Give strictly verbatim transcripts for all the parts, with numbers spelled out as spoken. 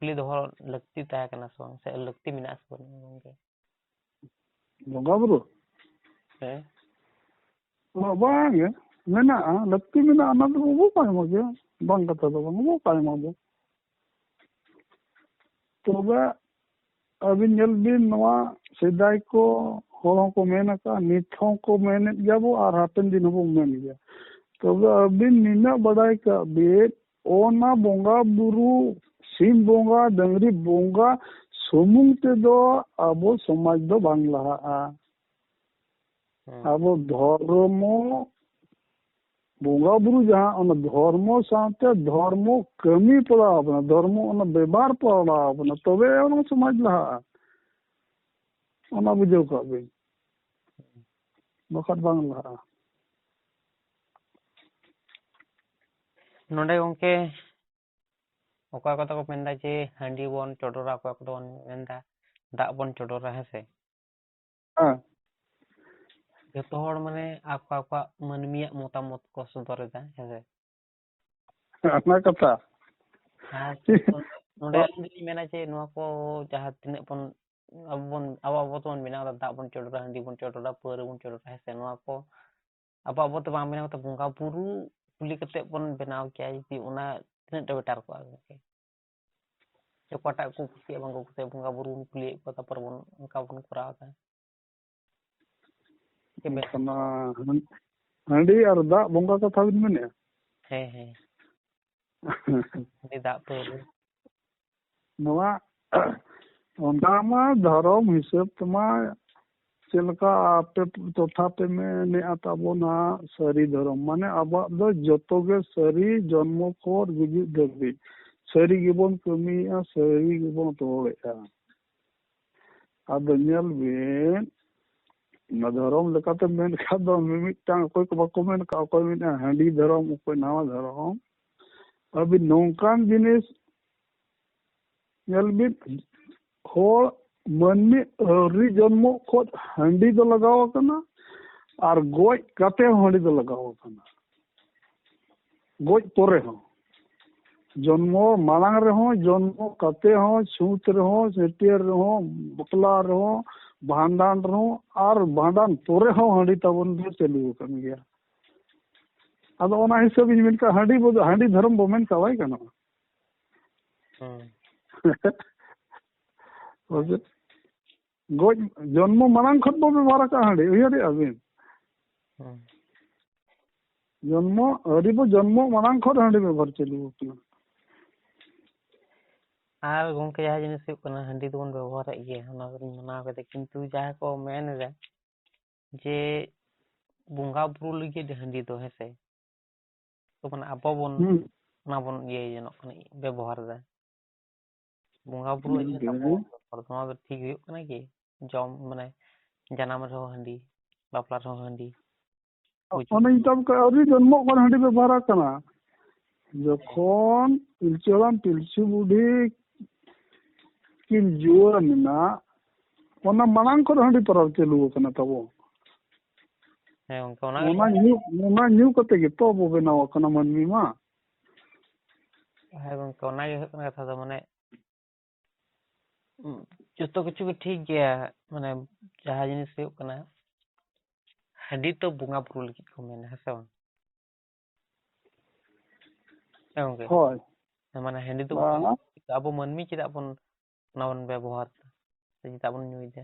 ᱠᱩᱠᱞᱤ ᱫᱚᱦᱚ ᱞᱟᱹᱠᱛᱤ ᱛᱟᱦᱮᱸ ᱠᱟᱱᱟ ᱥᱮ ᱵᱟᱝ, ᱥᱮ ᱞᱟᱹᱠᱛᱤ ᱢᱮᱱᱟᱜᱼᱟ ᱥᱮ ᱵᱟᱹᱱᱩᱜᱼᱟ ᱜᱚᱢᱠᱮ? ᱵᱚᱸᱜᱟ ᱵᱩᱨᱩ? ᱦᱮᱸ᱾ ᱚ, ᱵᱟᱝ ᱜᱮ, ᱢᱮᱱᱟᱜᱼᱟ, ᱞᱟᱹᱠᱛᱤ ᱢᱮᱱᱟᱜᱼᱟ, ᱚᱱᱟ ᱫᱚ ᱵᱟᱵᱚ ᱯᱟᱭᱢᱟ ᱜᱮᱭᱟ, ᱵᱟᱝ ᱠᱟᱛᱷᱟ ᱫᱚ ᱵᱟᱝ, ᱵᱟᱵᱚ ᱯᱟᱭᱢᱟ ᱵᱚ᱾ ᱛᱚᱵᱮ ᱟᱹᱵᱤᱱ ᱧᱮᱞ ᱵᱤᱱ, ᱱᱚᱣᱟ ᱥᱮᱫᱟᱭ ᱠᱚ ᱦᱚᱲ ᱦᱚᱸᱠᱚ ᱢᱮᱱ ᱟᱠᱟᱫᱼᱟ, ᱱᱤᱛ ᱦᱚᱸᱠᱚ ᱢᱮᱱᱮᱫ ᱜᱮᱭᱟ ᱵᱚ, ᱟᱨ ᱦᱟᱯᱮᱱ ᱫᱤᱱ ᱦᱚᱸᱵᱚ ᱢᱮᱱ ᱜᱮᱭᱟ᱾ ᱛᱚᱵᱮ ᱟᱹᱵᱤᱱ ᱱᱤᱱᱟᱹᱜ ᱵᱟᱰᱟᱭ ᱠᱟᱜ ᱵᱤᱱ, ᱚᱱᱟ ᱵᱚᱸᱜᱟ ᱵᱩᱨᱩ, ᱥᱤᱢ ᱵᱚᱸᱜᱟ, ᱰᱟᱹᱝᱨᱤ ᱵᱚᱸᱜᱟ ᱥᱩᱢᱩᱝ ᱛᱮᱫᱚ ᱟᱵᱚ ᱥᱚᱢᱟᱡᱽ ᱫᱚ ᱵᱟᱝ ᱞᱟᱦᱟᱜᱼᱟ᱾ ᱦᱮᱸ᱾ ᱟᱵᱚ ᱫᱷᱚᱨᱢᱚ, ᱵᱚᱸᱜᱟ ᱵᱩᱨᱩ ᱡᱟᱦᱟᱸ, ᱚᱱᱟ ᱫᱷᱚᱨᱢᱚ ᱥᱟᱶᱛᱮ ᱫᱷᱚᱨᱢᱚ ᱠᱟᱹᱢᱤ ᱯᱟᱲᱟᱣ ᱟᱵᱚᱱᱟ, ᱫᱷᱚᱨᱢᱚ ᱚᱱᱟ ᱵᱮᱵᱷᱟᱨ ᱯᱟᱲᱟᱣ ᱟᱵᱚᱱᱟ, ᱛᱚᱵᱮ ᱚᱱᱟ ᱥᱚᱢᱟᱡᱽ ᱞᱟᱦᱟᱜᱼᱟ᱾ ᱚᱱᱟ ᱵᱩᱡᱷᱟᱹᱣ ᱠᱟᱜ ᱵᱤᱱ, ᱵᱟᱠᱷᱟᱱ ᱵᱟᱝ ᱞᱟᱦᱟᱜᱼᱟ᱾ ᱱᱚᱰᱮ ᱜᱚᱝᱠᱮ ᱚᱠᱚᱭ ᱠᱚᱫᱚ ᱠᱚ ᱢᱮᱱᱫᱟ ᱡᱮ ᱦᱟᱺᱰᱤ ᱵᱚᱱ ᱪᱚᱰᱚᱨᱟ, ᱚᱠᱚᱭ ᱠᱚᱫᱚ ᱵᱚᱱ ᱢᱮᱱᱫᱟ ᱫᱟᱜ ᱵᱚᱱ ᱪᱚᱰᱚᱨᱟ, ᱦᱮᱸ ᱥᱮ? ᱦᱮᱸ᱾ ᱡᱚᱛᱚ ᱦᱚᱲ ᱢᱟᱱᱮ ᱟᱠᱚ ᱟᱠᱚᱣᱟᱜ ᱢᱟᱹᱱᱢᱤᱭᱟᱜ ᱢᱚᱛᱟᱢᱚᱛ ᱠᱚ ᱥᱚᱫᱚᱨ ᱮᱫᱟ, ᱦᱮᱸ ᱥᱮ? ᱚᱱᱟ ᱠᱟᱛᱷᱟ᱾ ᱟᱨ ᱱᱚᱰᱮ ᱟᱹᱞᱤᱧ ᱫᱚᱞᱤᱧ ᱢᱮᱱᱟ ᱡᱮ ᱱᱚᱣᱟ ᱠᱚ ᱡᱟᱦᱟᱸ ᱛᱤᱱᱟᱹᱜ ᱵᱚᱱ, ᱟᱵᱚ ᱵᱚᱱ, ᱟᱵᱚ, ᱟᱵᱚ ᱛᱮᱵᱚᱱ ᱵᱮᱱᱟᱣ ᱮᱫᱟ, ᱫᱟᱜ ᱵᱚᱱ ᱪᱚᱰᱚᱨᱟ, ᱦᱟᱺᱰᱤ ᱵᱚᱱ ᱪᱚᱰᱚᱨᱟ, ᱯᱟᱹᱣᱨᱟᱹ ᱵᱚᱱ ᱪᱚᱰᱚᱨᱟ, ᱦᱮᱸ ᱥᱮ? ᱱᱚᱣᱟ ᱠᱚ ᱟᱵᱚ, ᱟᱵᱚ ᱛᱮ ᱵᱟᱝ ᱵᱮᱱᱟᱣ ᱠᱟᱛᱮ ᱵᱚᱸᱜᱟ ᱵᱩᱨᱩ ᱠᱩᱞᱤ ᱠᱟᱛᱮ ᱵᱚᱱ ᱵᱮᱱᱟᱣ ᱠᱮᱭᱟ, ᱡᱩᱫᱤ ᱚᱱᱟ ᱛᱤᱱᱟᱹᱜ ᱴᱟ better ᱠᱚᱜᱼᱟ ᱜᱚᱝᱠᱮ? ᱥᱮ ᱚᱠᱟᱴᱟᱜ ᱠᱚ ᱠᱩᱥᱤᱭᱟᱜᱼᱟ, ᱵᱟᱝ ᱠᱚ ᱠᱩᱥᱤᱭᱟᱜᱼᱟ, ᱵᱚᱸᱜᱟ ᱵᱩᱨᱩ ᱵᱚᱱ ᱠᱩᱞᱤᱭᱮᱫ ᱠᱚᱣᱟ, ᱛᱟᱨᱯᱚᱨ ᱵᱚᱱ ᱚᱱᱠᱟ ᱵᱚᱱ ᱠᱚᱨᱟᱣ ᱮᱫᱟ᱾ ᱪᱮᱫ ᱵᱮᱱ ᱚᱱᱟ ᱦᱟᱺᱰᱤ ᱟᱨ ᱫᱟᱜ ᱵᱚᱸᱜᱟ ᱠᱟᱛᱷᱟ ᱵᱤᱱ ᱢᱮᱱᱮᱫᱼᱟ? ᱦᱮᱸ, ᱦᱮᱸ᱾ ᱦᱟᱺᱰᱤ ᱫᱟᱜ ᱯᱟᱹᱣᱨᱟᱹ᱾ ᱱᱚᱣᱟ, ᱚᱱᱟ ᱢᱟ ᱫᱷᱚᱨᱚᱢ ᱦᱤᱥᱟᱹᱵ ᱛᱮᱢᱟ ᱪᱮᱫ ᱞᱮᱠᱟ ᱟᱯᱮ ᱴᱚᱴᱷᱟ ᱯᱮ ᱢᱮᱱᱮᱫᱼᱟ ᱛᱟᱵᱚᱱᱟ ᱥᱟᱹᱨᱤ ᱫᱷᱚᱨᱚᱢ, ᱢᱟᱱᱮ ᱟᱵᱚᱣᱟᱜ ᱫᱚ ᱡᱚᱛᱚ ᱜᱮ ᱥᱟᱹᱨᱤ, ᱡᱚᱱᱢᱚ ᱠᱷᱚᱱ ᱜᱩᱡᱩᱜ ᱫᱷᱟᱹᱵᱤᱡ ᱥᱟᱹᱨᱤ ᱜᱮᱵᱚᱱ ᱠᱟᱹᱢᱤᱭᱮᱫᱼᱟ, ᱥᱟᱹᱨᱤ ᱜᱮᱵᱚᱱ ᱨᱚᱲᱮᱫᱼᱟ᱾ ᱟᱫᱚ ᱧᱮᱞ ᱵᱤᱱ, ᱚᱱᱟ ᱫᱷᱚᱨᱚᱢ ᱞᱮᱠᱟᱛᱮ ᱢᱮᱱ ᱠᱷᱟᱱ ᱫᱚ ᱢᱤᱢᱤᱫᱴᱟᱝ ᱚᱠᱚᱭ ᱠᱚ ᱵᱟᱠᱚ ᱢᱮᱱ ᱠᱟᱜᱼᱟ, ᱚᱠᱚᱭ ᱢᱮᱱᱟ ᱦᱟᱺᱰᱤ ᱫᱷᱚᱨᱚᱢ, ᱚᱠᱚᱭ ᱱᱟᱣᱟ ᱫᱷᱚᱨᱚᱢ᱾ ᱟᱹᱵᱤᱱ ᱱᱚᱝᱠᱟᱱ ᱡᱤᱱᱤᱥ ᱧᱮᱞ ᱵᱤᱱ, ᱦᱚᱲ ᱢᱟᱹᱱᱢᱤ ᱟᱹᱣᱨᱤ ᱡᱚᱱᱢᱚᱜ ᱠᱷᱚᱱ ᱦᱟᱺᱰᱤ ᱫᱚ ᱞᱟᱜᱟᱣ ᱟᱠᱟᱱᱟ, ᱟᱨ ᱜᱚᱡ ᱠᱟᱛᱮ ᱦᱚᱸ ᱦᱟᱺᱰᱤ ᱫᱚ ᱞᱟᱜᱟᱣ ᱟᱠᱟᱱᱟ, ᱜᱚᱡ ᱯᱚᱨᱮ ᱦᱚᱸ᱾ ᱡᱚᱱᱢᱚ ᱢᱟᱲᱟᱝ ᱨᱮᱦᱚᱸ, ᱡᱚᱱᱢᱚ ᱠᱟᱛᱮ ᱦᱚᱸ, ᱪᱷᱩᱸᱛ ᱨᱮᱦᱚᱸ, ᱪᱷᱟᱹᱴᱭᱟᱹᱨ ᱨᱮᱦᱚᱸ, ᱵᱟᱯᱞᱟ ᱨᱮᱦᱚᱸ, ᱵᱷᱟᱸᱰᱟᱱ ᱨᱮᱦᱚᱸ, ᱟᱨ ᱵᱷᱟᱸᱰᱟᱱ ᱯᱚᱨᱮ ᱦᱚᱸ ᱦᱟᱺᱰᱤ ᱛᱟᱵᱚᱱ ᱫᱚ ᱪᱟᱹᱞᱩ ᱟᱠᱟᱱ ᱜᱮᱭᱟ᱾ ᱟᱫᱚ ᱚᱱᱟ ᱦᱤᱥᱟᱹᱵ ᱤᱧ ᱢᱮᱱ ᱠᱟᱜ, ᱦᱟᱺᱰᱤ ᱵᱚ-, ᱦᱟᱺᱰᱤ ᱫᱷᱚᱨᱚᱢ ᱵᱚ ᱢᱮᱱ ᱠᱟᱜ ᱵᱟᱭ ᱜᱟᱱᱚᱜᱼᱟ᱾ ᱦᱩᱸ᱾ ᱵᱩᱡᱷᱟᱹᱣ? ᱜᱚᱡ, ᱡᱚᱱᱢᱚ ᱢᱟᱲᱟᱝ ᱠᱷᱚᱱ ᱵᱚ ᱵᱮᱵᱚᱦᱟᱨ ᱟᱠᱟᱫ ᱦᱟᱺᱰᱤ, ᱩᱭᱦᱟᱹᱨᱮᱜᱼᱟ ᱵᱤᱱ? ᱦᱩᱸ᱾ ᱡᱚᱱᱢᱚ, ᱟᱹᱣᱨᱤ ᱵᱚ ᱡᱚᱱᱢᱚ ᱢᱟᱲᱟᱝ ᱠᱷᱚᱱ ᱦᱟᱺᱰᱤ ᱵᱮᱵᱚᱦᱟᱨ ᱪᱟᱹᱞᱩ ᱟᱠᱟᱱᱟ᱾ ᱟᱨ ᱜᱚᱝᱠᱮ, ᱡᱟᱦᱟᱸ ᱡᱤᱱᱤᱥ ᱦᱩᱭᱩᱜ ᱠᱟᱱᱟ, ᱦᱟᱺᱰᱤ ᱫᱚᱵᱚᱱ ᱵᱮᱵᱚᱦᱟᱨᱮᱫ ᱜᱮᱭᱟ, ᱚᱱᱟ ᱫᱚᱞᱤᱧ ᱢᱟᱱᱟᱣ ᱠᱮᱫᱟ, ᱠᱤᱱᱛᱩ ᱡᱟᱦᱟᱸ ᱠᱚ ᱢᱮᱱ ᱮᱫᱟ ᱡᱮ ᱵᱚᱸᱜᱟ ᱵᱩᱨᱩ ᱞᱟᱹᱜᱤᱫ ᱦᱟᱺᱰᱤ ᱫᱚ, ᱦᱮᱸ ᱥᱮ, ᱛᱚ ᱢᱟᱱᱮ ᱟᱵᱚ ᱵᱚᱱ, ᱦᱩᱸ᱾ ᱚᱱᱟ ᱵᱚᱱ ᱤᱭᱟᱹ ᱡᱚᱱᱚᱜ ᱠᱟᱱᱟ, ᱵᱮᱵᱚᱦᱟᱨ ᱮᱫᱟ᱾ ᱵᱚᱸᱜᱟ ᱵᱩᱨᱩ ᱦᱩᱸ, ᱟᱹᱰᱤ ᱦᱩᱸ᱾ ᱛᱟᱵᱚ, ᱱᱚᱣᱟ ᱫᱚ ᱴᱷᱤᱠ ᱦᱩᱭᱩᱜ ᱠᱟᱱᱟ ᱠᱤ? ᱡᱚᱢ, ᱢᱟᱱᱮ ᱡᱟᱱᱟᱢ ᱨᱮᱦᱚᱸ ᱦᱟᱺᱰᱤ, ᱵᱟᱯᱞᱟ ᱨᱮᱦᱚᱸ ᱦᱟᱺᱰᱤ᱾ ᱵᱩᱡᱽ ᱚᱱᱮ ᱠᱮᱫᱟ᱾ ᱢᱮᱛᱟᱢ ᱠᱟᱱ, ᱟᱹᱣᱨᱤ ᱡᱚᱱᱢᱚᱜ ᱠᱷᱚᱱ ᱦᱟᱺᱰᱤ ᱵᱮᱵᱚᱦᱟᱨ ᱟᱠᱟᱱᱟ᱾ ᱡᱚᱠᱷᱚᱱ ᱯᱤᱞᱪᱩ ᱦᱟᱲᱟᱢ ᱯᱤᱞᱪᱩ ᱵᱩᱰᱷᱤ ᱠᱤᱱ ᱡᱩᱣᱟᱹᱱ ᱮᱱᱟ, ᱚᱱᱟ ᱢᱟᱲᱟᱝ ᱠᱷᱚᱱ ᱦᱟᱺᱰᱤ ᱯᱟᱹᱣᱨᱟᱹ ᱪᱟᱹᱞᱩ ᱟᱠᱟᱱᱟ ᱛᱟᱵᱚ᱾ ᱦᱮᱸ ᱜᱚᱝᱠᱮ, ᱚᱱᱟ ᱚᱱᱟ ᱜᱮ ᱧᱩ, ᱚᱱᱟ ᱧᱩ ᱠᱟᱛᱮ ᱜᱮᱛᱚ ᱟᱵᱚ ᱵᱮᱱᱟᱣ ᱟᱠᱟᱱᱟ ᱢᱟᱹᱱᱢᱤ ᱢᱟ᱾ ᱦᱮᱸ ᱜᱚᱝᱠᱮ, ᱚᱱᱟ ᱜᱮ ᱦᱩᱭᱩᱜ ᱠᱟᱱᱟ ᱠᱟᱛᱷᱟ ᱫᱚ, ᱢᱟᱱᱮ, ᱩᱸ, ᱡᱚᱛᱚ ᱠᱤᱪᱷᱩ ᱜᱮ ᱴᱷᱤᱠ ᱜᱮᱭᱟ, ᱢᱟᱱᱮ, ᱡᱟᱦᱟᱸ ᱡᱤᱱᱤᱥ ᱦᱩᱭᱩᱜ ᱠᱟᱱᱟ, ᱦᱟᱺᱰᱤ ᱛᱚ ᱵᱚᱸᱜᱟ ᱵᱩᱨᱩ ᱞᱟᱹᱜᱤᱫ ᱠᱚ ᱢᱮᱱᱟ, ᱦᱮᱸ ᱥᱮ ᱵᱟᱝ? ᱦᱮᱸ ᱜᱚᱝᱠᱮ? ᱦᱳᱭ᱾ ᱦᱮᱸ, ᱢᱟᱱᱮ, ᱦᱟᱺᱰᱤ ᱫᱚ ᱵᱟᱝᱟ᱾ ᱟᱵᱚ ᱢᱟᱹᱱᱢᱤ ᱪᱮᱫᱟᱜ ᱵᱚᱱ, ᱚᱱᱟ ᱵᱚᱱ ᱵᱮᱵᱚᱦᱟᱨ ᱫᱟ? ᱥᱮ ᱪᱮᱫᱟᱜ ᱵᱚᱱ ᱧᱩᱭ ᱫᱟ?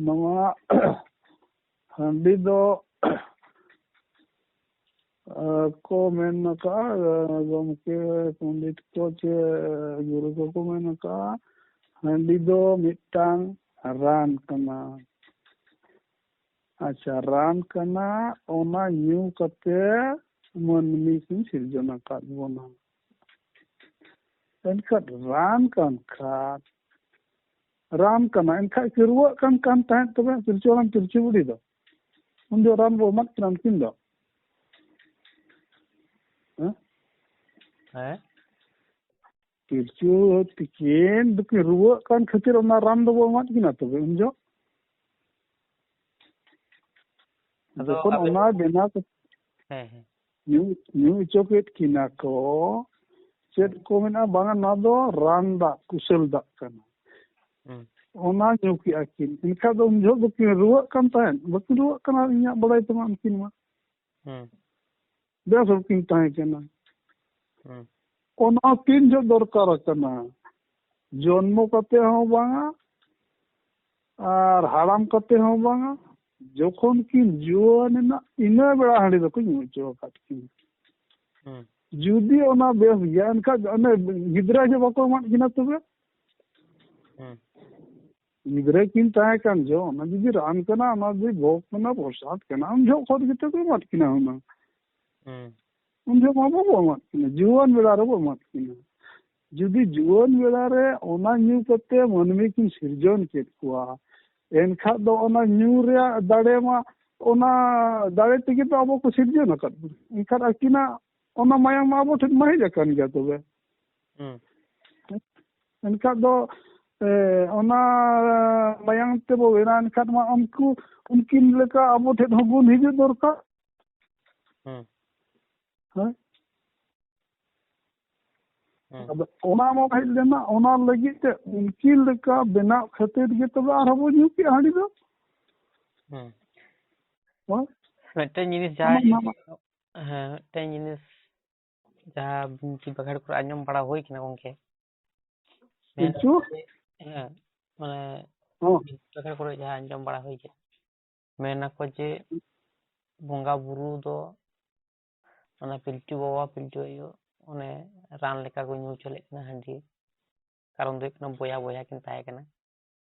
ᱱᱚᱣᱟ ᱦᱟᱺᱰᱤ ᱫᱚ, ᱟᱨ ᱠᱚ ᱢᱮᱱ ᱟᱠᱟᱫᱼᱟ, ᱜᱚᱢᱠᱮ ᱯᱚᱱᱰᱤᱛ ᱠᱚ ᱪᱮ ᱜᱩᱨᱩ ᱠᱚᱠᱚ ᱢᱮᱱ ᱟᱠᱟᱫᱼᱟ, ᱦᱟᱺᱰᱤ ᱫᱚ ᱢᱤᱫᱴᱟᱝ ᱨᱟᱱ ᱠᱟᱱᱟ᱾ ᱟᱪᱪᱷᱟ, ᱨᱟᱱ ᱠᱟᱱᱟ, ᱚᱱᱟ ᱧᱩ ᱠᱟᱛᱮ ᱢᱟᱹᱱᱢᱤ ᱠᱤᱱ ᱥᱤᱨᱡᱚᱱ ᱟᱠᱟᱫ ᱵᱚᱱᱟ᱾ ᱮᱱᱠᱷᱟᱱ ᱨᱟᱱ ᱠᱟᱱ ᱠᱷᱟᱱ, ᱨᱟᱱ ᱠᱟᱱᱟ, ᱮᱱᱠᱷᱟᱡ ᱠᱤ ᱨᱩᱣᱟᱹᱜ ᱠᱟᱱ, ᱠᱟᱱ ᱛᱟᱦᱮᱸᱫ ᱛᱚᱵᱮ ᱯᱤᱞᱪᱩ ᱦᱟᱲᱟᱢ ᱯᱤᱞᱪᱩ ᱵᱩᱲᱦᱤ ᱫᱚ? ᱩᱱ ᱡᱚᱦᱚᱜ ᱨᱟᱱ ᱵᱚ ᱮᱢᱟᱫ ᱠᱤᱱᱟ ᱩᱱᱠᱤᱱ ᱫᱚ? ᱦᱮᱸ? ᱦᱮᱸ? ᱯᱤᱞᱪᱩ ᱛᱤᱠᱤᱱ ᱫᱚᱠᱤᱱ ᱨᱩᱣᱟᱹᱜ ᱠᱟᱱ ᱠᱷᱟᱹᱛᱤᱨ ᱚᱱᱟ ᱨᱟᱱ ᱫᱚᱵᱚ ᱮᱢᱟᱫ ᱠᱤᱱᱟ ᱛᱚᱵᱮ ᱩᱱ ᱡᱚᱦᱚᱜ? ᱟᱫᱚ ᱡᱚᱠᱷᱚᱱ ᱟᱵᱮᱱ ᱚᱱᱟ ᱵᱮᱱᱟᱣ ᱠᱟᱛᱮ ᱦᱮᱸ, ᱦᱮᱸ᱾ ᱧᱩ ᱧᱩ ᱦᱚᱪᱚ ᱠᱮᱫ ᱠᱤᱱᱟ ᱠᱚ᱾ ᱪᱮᱫ ᱠᱚ ᱢᱮᱱᱟ, ᱵᱟᱝᱟ, ᱱᱚᱣᱟ ᱫᱚ ᱨᱟᱱ ᱫᱟᱜ, ᱠᱩᱥᱟᱹᱞ ᱫᱟᱜ ᱠᱟᱱᱟ᱾ ᱦᱩᱸ᱾ ᱚᱱᱟ ᱧᱩ ᱠᱮᱜᱼᱟ ᱠᱤᱱ᱾ ᱮᱱᱠᱷᱟᱱ ᱫᱚ ᱩᱱ ᱡᱚᱦᱚᱜ ᱫᱚᱠᱤᱱ ᱨᱩᱣᱟᱹᱜ ᱠᱟᱱ ᱛᱟᱦᱮᱸᱫ? ᱵᱟᱹᱠᱤᱱ ᱨᱩᱣᱟᱹᱜ ᱠᱟᱱᱟ, ᱤᱧᱟᱹᱜ ᱵᱟᱲᱟᱭ ᱛᱮᱢᱟ ᱩᱱᱠᱤᱱ ᱢᱟ᱾ ᱦᱩᱸ᱾ ᱵᱮᱥ ᱦᱚᱲ ᱠᱤᱱ ᱛᱟᱦᱮᱸ ᱠᱟᱱᱟ᱾ ᱦᱩᱸ᱾ ᱚᱱᱟ ᱛᱤᱱ ᱡᱚᱦᱚᱜ ᱫᱚᱨᱠᱟᱨ ᱟᱠᱟᱱᱟ? ᱡᱚᱱᱢᱚ ᱠᱟᱛᱮ ᱦᱚᱸ ᱵᱟᱝᱟ, ᱟᱨ ᱦᱟᱲᱟᱢ ᱠᱟᱛᱮ ᱦᱚᱸ ᱵᱟᱝᱟ, ᱡᱚᱠᱷᱚᱱ ᱠᱤᱱ ᱡᱩᱣᱟᱹᱱ ᱮᱱᱟ, ᱤᱱᱟᱹ ᱵᱮᱲᱟ ᱦᱟᱺᱰᱤ ᱫᱚᱠᱚ ᱧᱩ ᱦᱚᱪᱚ ᱟᱠᱟᱫ ᱠᱤᱱᱟ᱾ ᱦᱩᱸ᱾ ᱡᱩᱫᱤ ᱚᱱᱟ ᱵᱮᱥ ᱜᱮᱭᱟ, ᱮᱱᱠᱷᱟᱱ ᱚᱱᱮ ᱜᱤᱫᱽᱨᱟᱹ ᱡᱮ ᱵᱟᱠᱚ ᱮᱢᱟᱫ ᱠᱤᱱᱟ ᱛᱚᱵᱮ? ᱦᱩᱸ᱾ ᱜᱤᱫᱽᱨᱟᱹ ᱠᱤᱱ ᱛᱟᱦᱮᱸ ᱠᱟᱱ ᱡᱚ, ᱚᱱᱟ ᱡᱩᱫᱤ ᱨᱟᱱ ᱠᱟᱱᱟ, ᱚᱱᱟ ᱡᱩᱫᱤ ᱵᱷᱳᱜᱽ ᱠᱟᱱᱟ, ᱯᱨᱚᱥᱟᱫ ᱠᱟᱱᱟ, ᱩᱱ ᱡᱚᱦᱚᱜ ᱠᱷᱚᱱ ᱜᱮᱛᱚ ᱠᱚ ᱮᱢᱟᱫ ᱠᱤᱱᱟ ᱦᱩᱱᱟᱹᱝ᱾ ᱦᱩᱸ᱾ ᱩᱱ ᱡᱚᱦᱚᱜ ᱢᱟ ᱵᱟᱵᱚ ᱮᱢᱟᱫ ᱠᱤᱱᱟ, ᱡᱩᱣᱟᱹᱱ ᱵᱮᱲᱟ ᱨᱮᱵᱚ ᱮᱢᱟᱫ ᱠᱤᱱᱟ᱾ ᱡᱩᱫᱤ ᱡᱩᱣᱟᱹᱱ ᱵᱮᱲᱟ ᱨᱮ ᱚᱱᱟ ᱧᱩ ᱠᱟᱛᱮ ᱢᱟᱹᱱᱢᱤ ᱠᱤᱱ ᱥᱤᱨᱡᱚᱱ ᱠᱮᱫ ᱠᱚᱣᱟ, ᱮᱱᱠᱷᱟᱱ ᱫᱚ ᱚᱱᱟ ᱧᱩ ᱨᱮᱭᱟᱜ ᱫᱟᱲᱮ ᱢᱟ, ᱚᱱᱟ ᱫᱟᱲᱮ ᱛᱮᱜᱮ ᱛᱚ ᱟᱵᱚ ᱠᱚ ᱥᱤᱨᱡᱚᱱ ᱟᱠᱟᱫ ᱵᱚᱱᱟ᱾ ᱮᱱᱠᱷᱟᱱ ᱟᱹᱠᱤᱱᱟᱜ ᱚᱱᱟ ᱢᱟᱭᱟᱢ ᱢᱟ ᱟᱵᱚ ᱴᱷᱮᱱ ᱢᱟ ᱦᱮᱡ ᱟᱠᱟᱱ ᱜᱮᱭᱟ ᱛᱚᱵᱮ᱾ ᱦᱩᱸ᱾ ᱮᱱᱠᱷᱟᱱ ᱫᱚ, ᱮ, ᱚᱱᱟ ᱢᱟᱭᱟᱢ ᱛᱮᱵᱚ ᱵᱮᱱᱟᱣ ᱮᱱᱠᱷᱟᱱ ᱢᱟ ᱩᱱᱠᱩ, ᱩᱱᱠᱤᱱ ᱞᱮᱠᱟ ᱟᱵᱚ ᱴᱷᱮᱱ ᱦᱚᱸ ᱜᱩᱱ ᱦᱤᱡᱩᱜ ᱫᱚᱨᱠᱟᱨ᱾ ᱦᱩᱸ᱾ ᱦᱮᱸ? ᱦᱩᱸ᱾ ᱟᱫᱚ ᱚᱱᱟ ᱢᱟ ᱦᱮᱡ ᱞᱮᱱᱟ, ᱚᱱᱟ ᱞᱟᱹᱜᱤᱫ ᱛᱮ ᱩᱱᱠᱤᱱ ᱞᱮᱠᱟ ᱵᱮᱱᱟᱣ ᱠᱷᱟᱹᱛᱤᱨ ᱜᱮ ᱛᱚᱵᱮ ᱟᱨᱦᱚᱸ ᱵᱚ ᱧᱩ ᱠᱮᱜᱼᱟ ᱦᱟᱺᱰᱤ ᱫᱚ᱾ ᱦᱩᱸ᱾ ᱦᱳᱭ᱾ ᱢᱤᱫᱴᱮᱱ ᱡᱤᱱᱤᱥ ᱚᱱᱟ ᱡᱟᱦᱟᱸᱭ, ᱢᱟ ᱦᱮᱸ, ᱢᱤᱫᱴᱮᱱ ᱡᱤᱱᱤᱥ ᱡᱟᱦᱟᱸ ᱵᱤᱱᱛᱤ ᱵᱟᱠᱷᱮᱲ ᱠᱚᱨᱮ ᱟᱸᱡᱚᱢ ᱵᱟᱲᱟ ᱦᱩᱭ ᱠᱟᱱᱟ ᱜᱚᱝᱠᱮ, ᱢᱮᱱ ᱠᱤᱱᱛᱩ ᱟᱠᱚ ᱡᱮ, ᱦᱮᱸ, ᱢᱟᱱᱮ ᱦᱚᱸ᱾ ᱵᱤᱱᱛᱤ ᱵᱟᱠᱷᱮᱲ ᱠᱚᱨᱮ ᱡᱟᱦᱟᱸ ᱟᱸᱡᱚᱢ ᱵᱟᱲᱟ ᱦᱩᱭ ᱠᱟᱱᱟ, ᱢᱮᱱ ᱟᱠᱚ ᱡᱮ ᱵᱚᱸᱜᱟ ᱵᱩᱨᱩ ᱫᱚ ᱚᱱᱟ ᱯᱤᱞᱪᱩ ᱵᱟᱵᱟ, ᱯᱤᱞᱪᱩ ᱟᱭᱳ ᱚᱱᱮ ᱨᱟᱱ ᱞᱮᱠᱟ ᱠᱚ ᱧᱩ ᱦᱚᱪᱚ ᱞᱮᱫ ᱠᱤᱱᱟ ᱦᱟᱺᱰᱤ᱾ ᱠᱟᱨᱚᱱ ᱫᱚ ᱦᱩᱭᱩᱜ ᱠᱟᱱᱟ ᱵᱚᱭᱦᱟ ᱵᱚᱭᱦᱟ ᱠᱤᱱ ᱛᱟᱦᱮᱸ ᱠᱟᱱᱟ᱾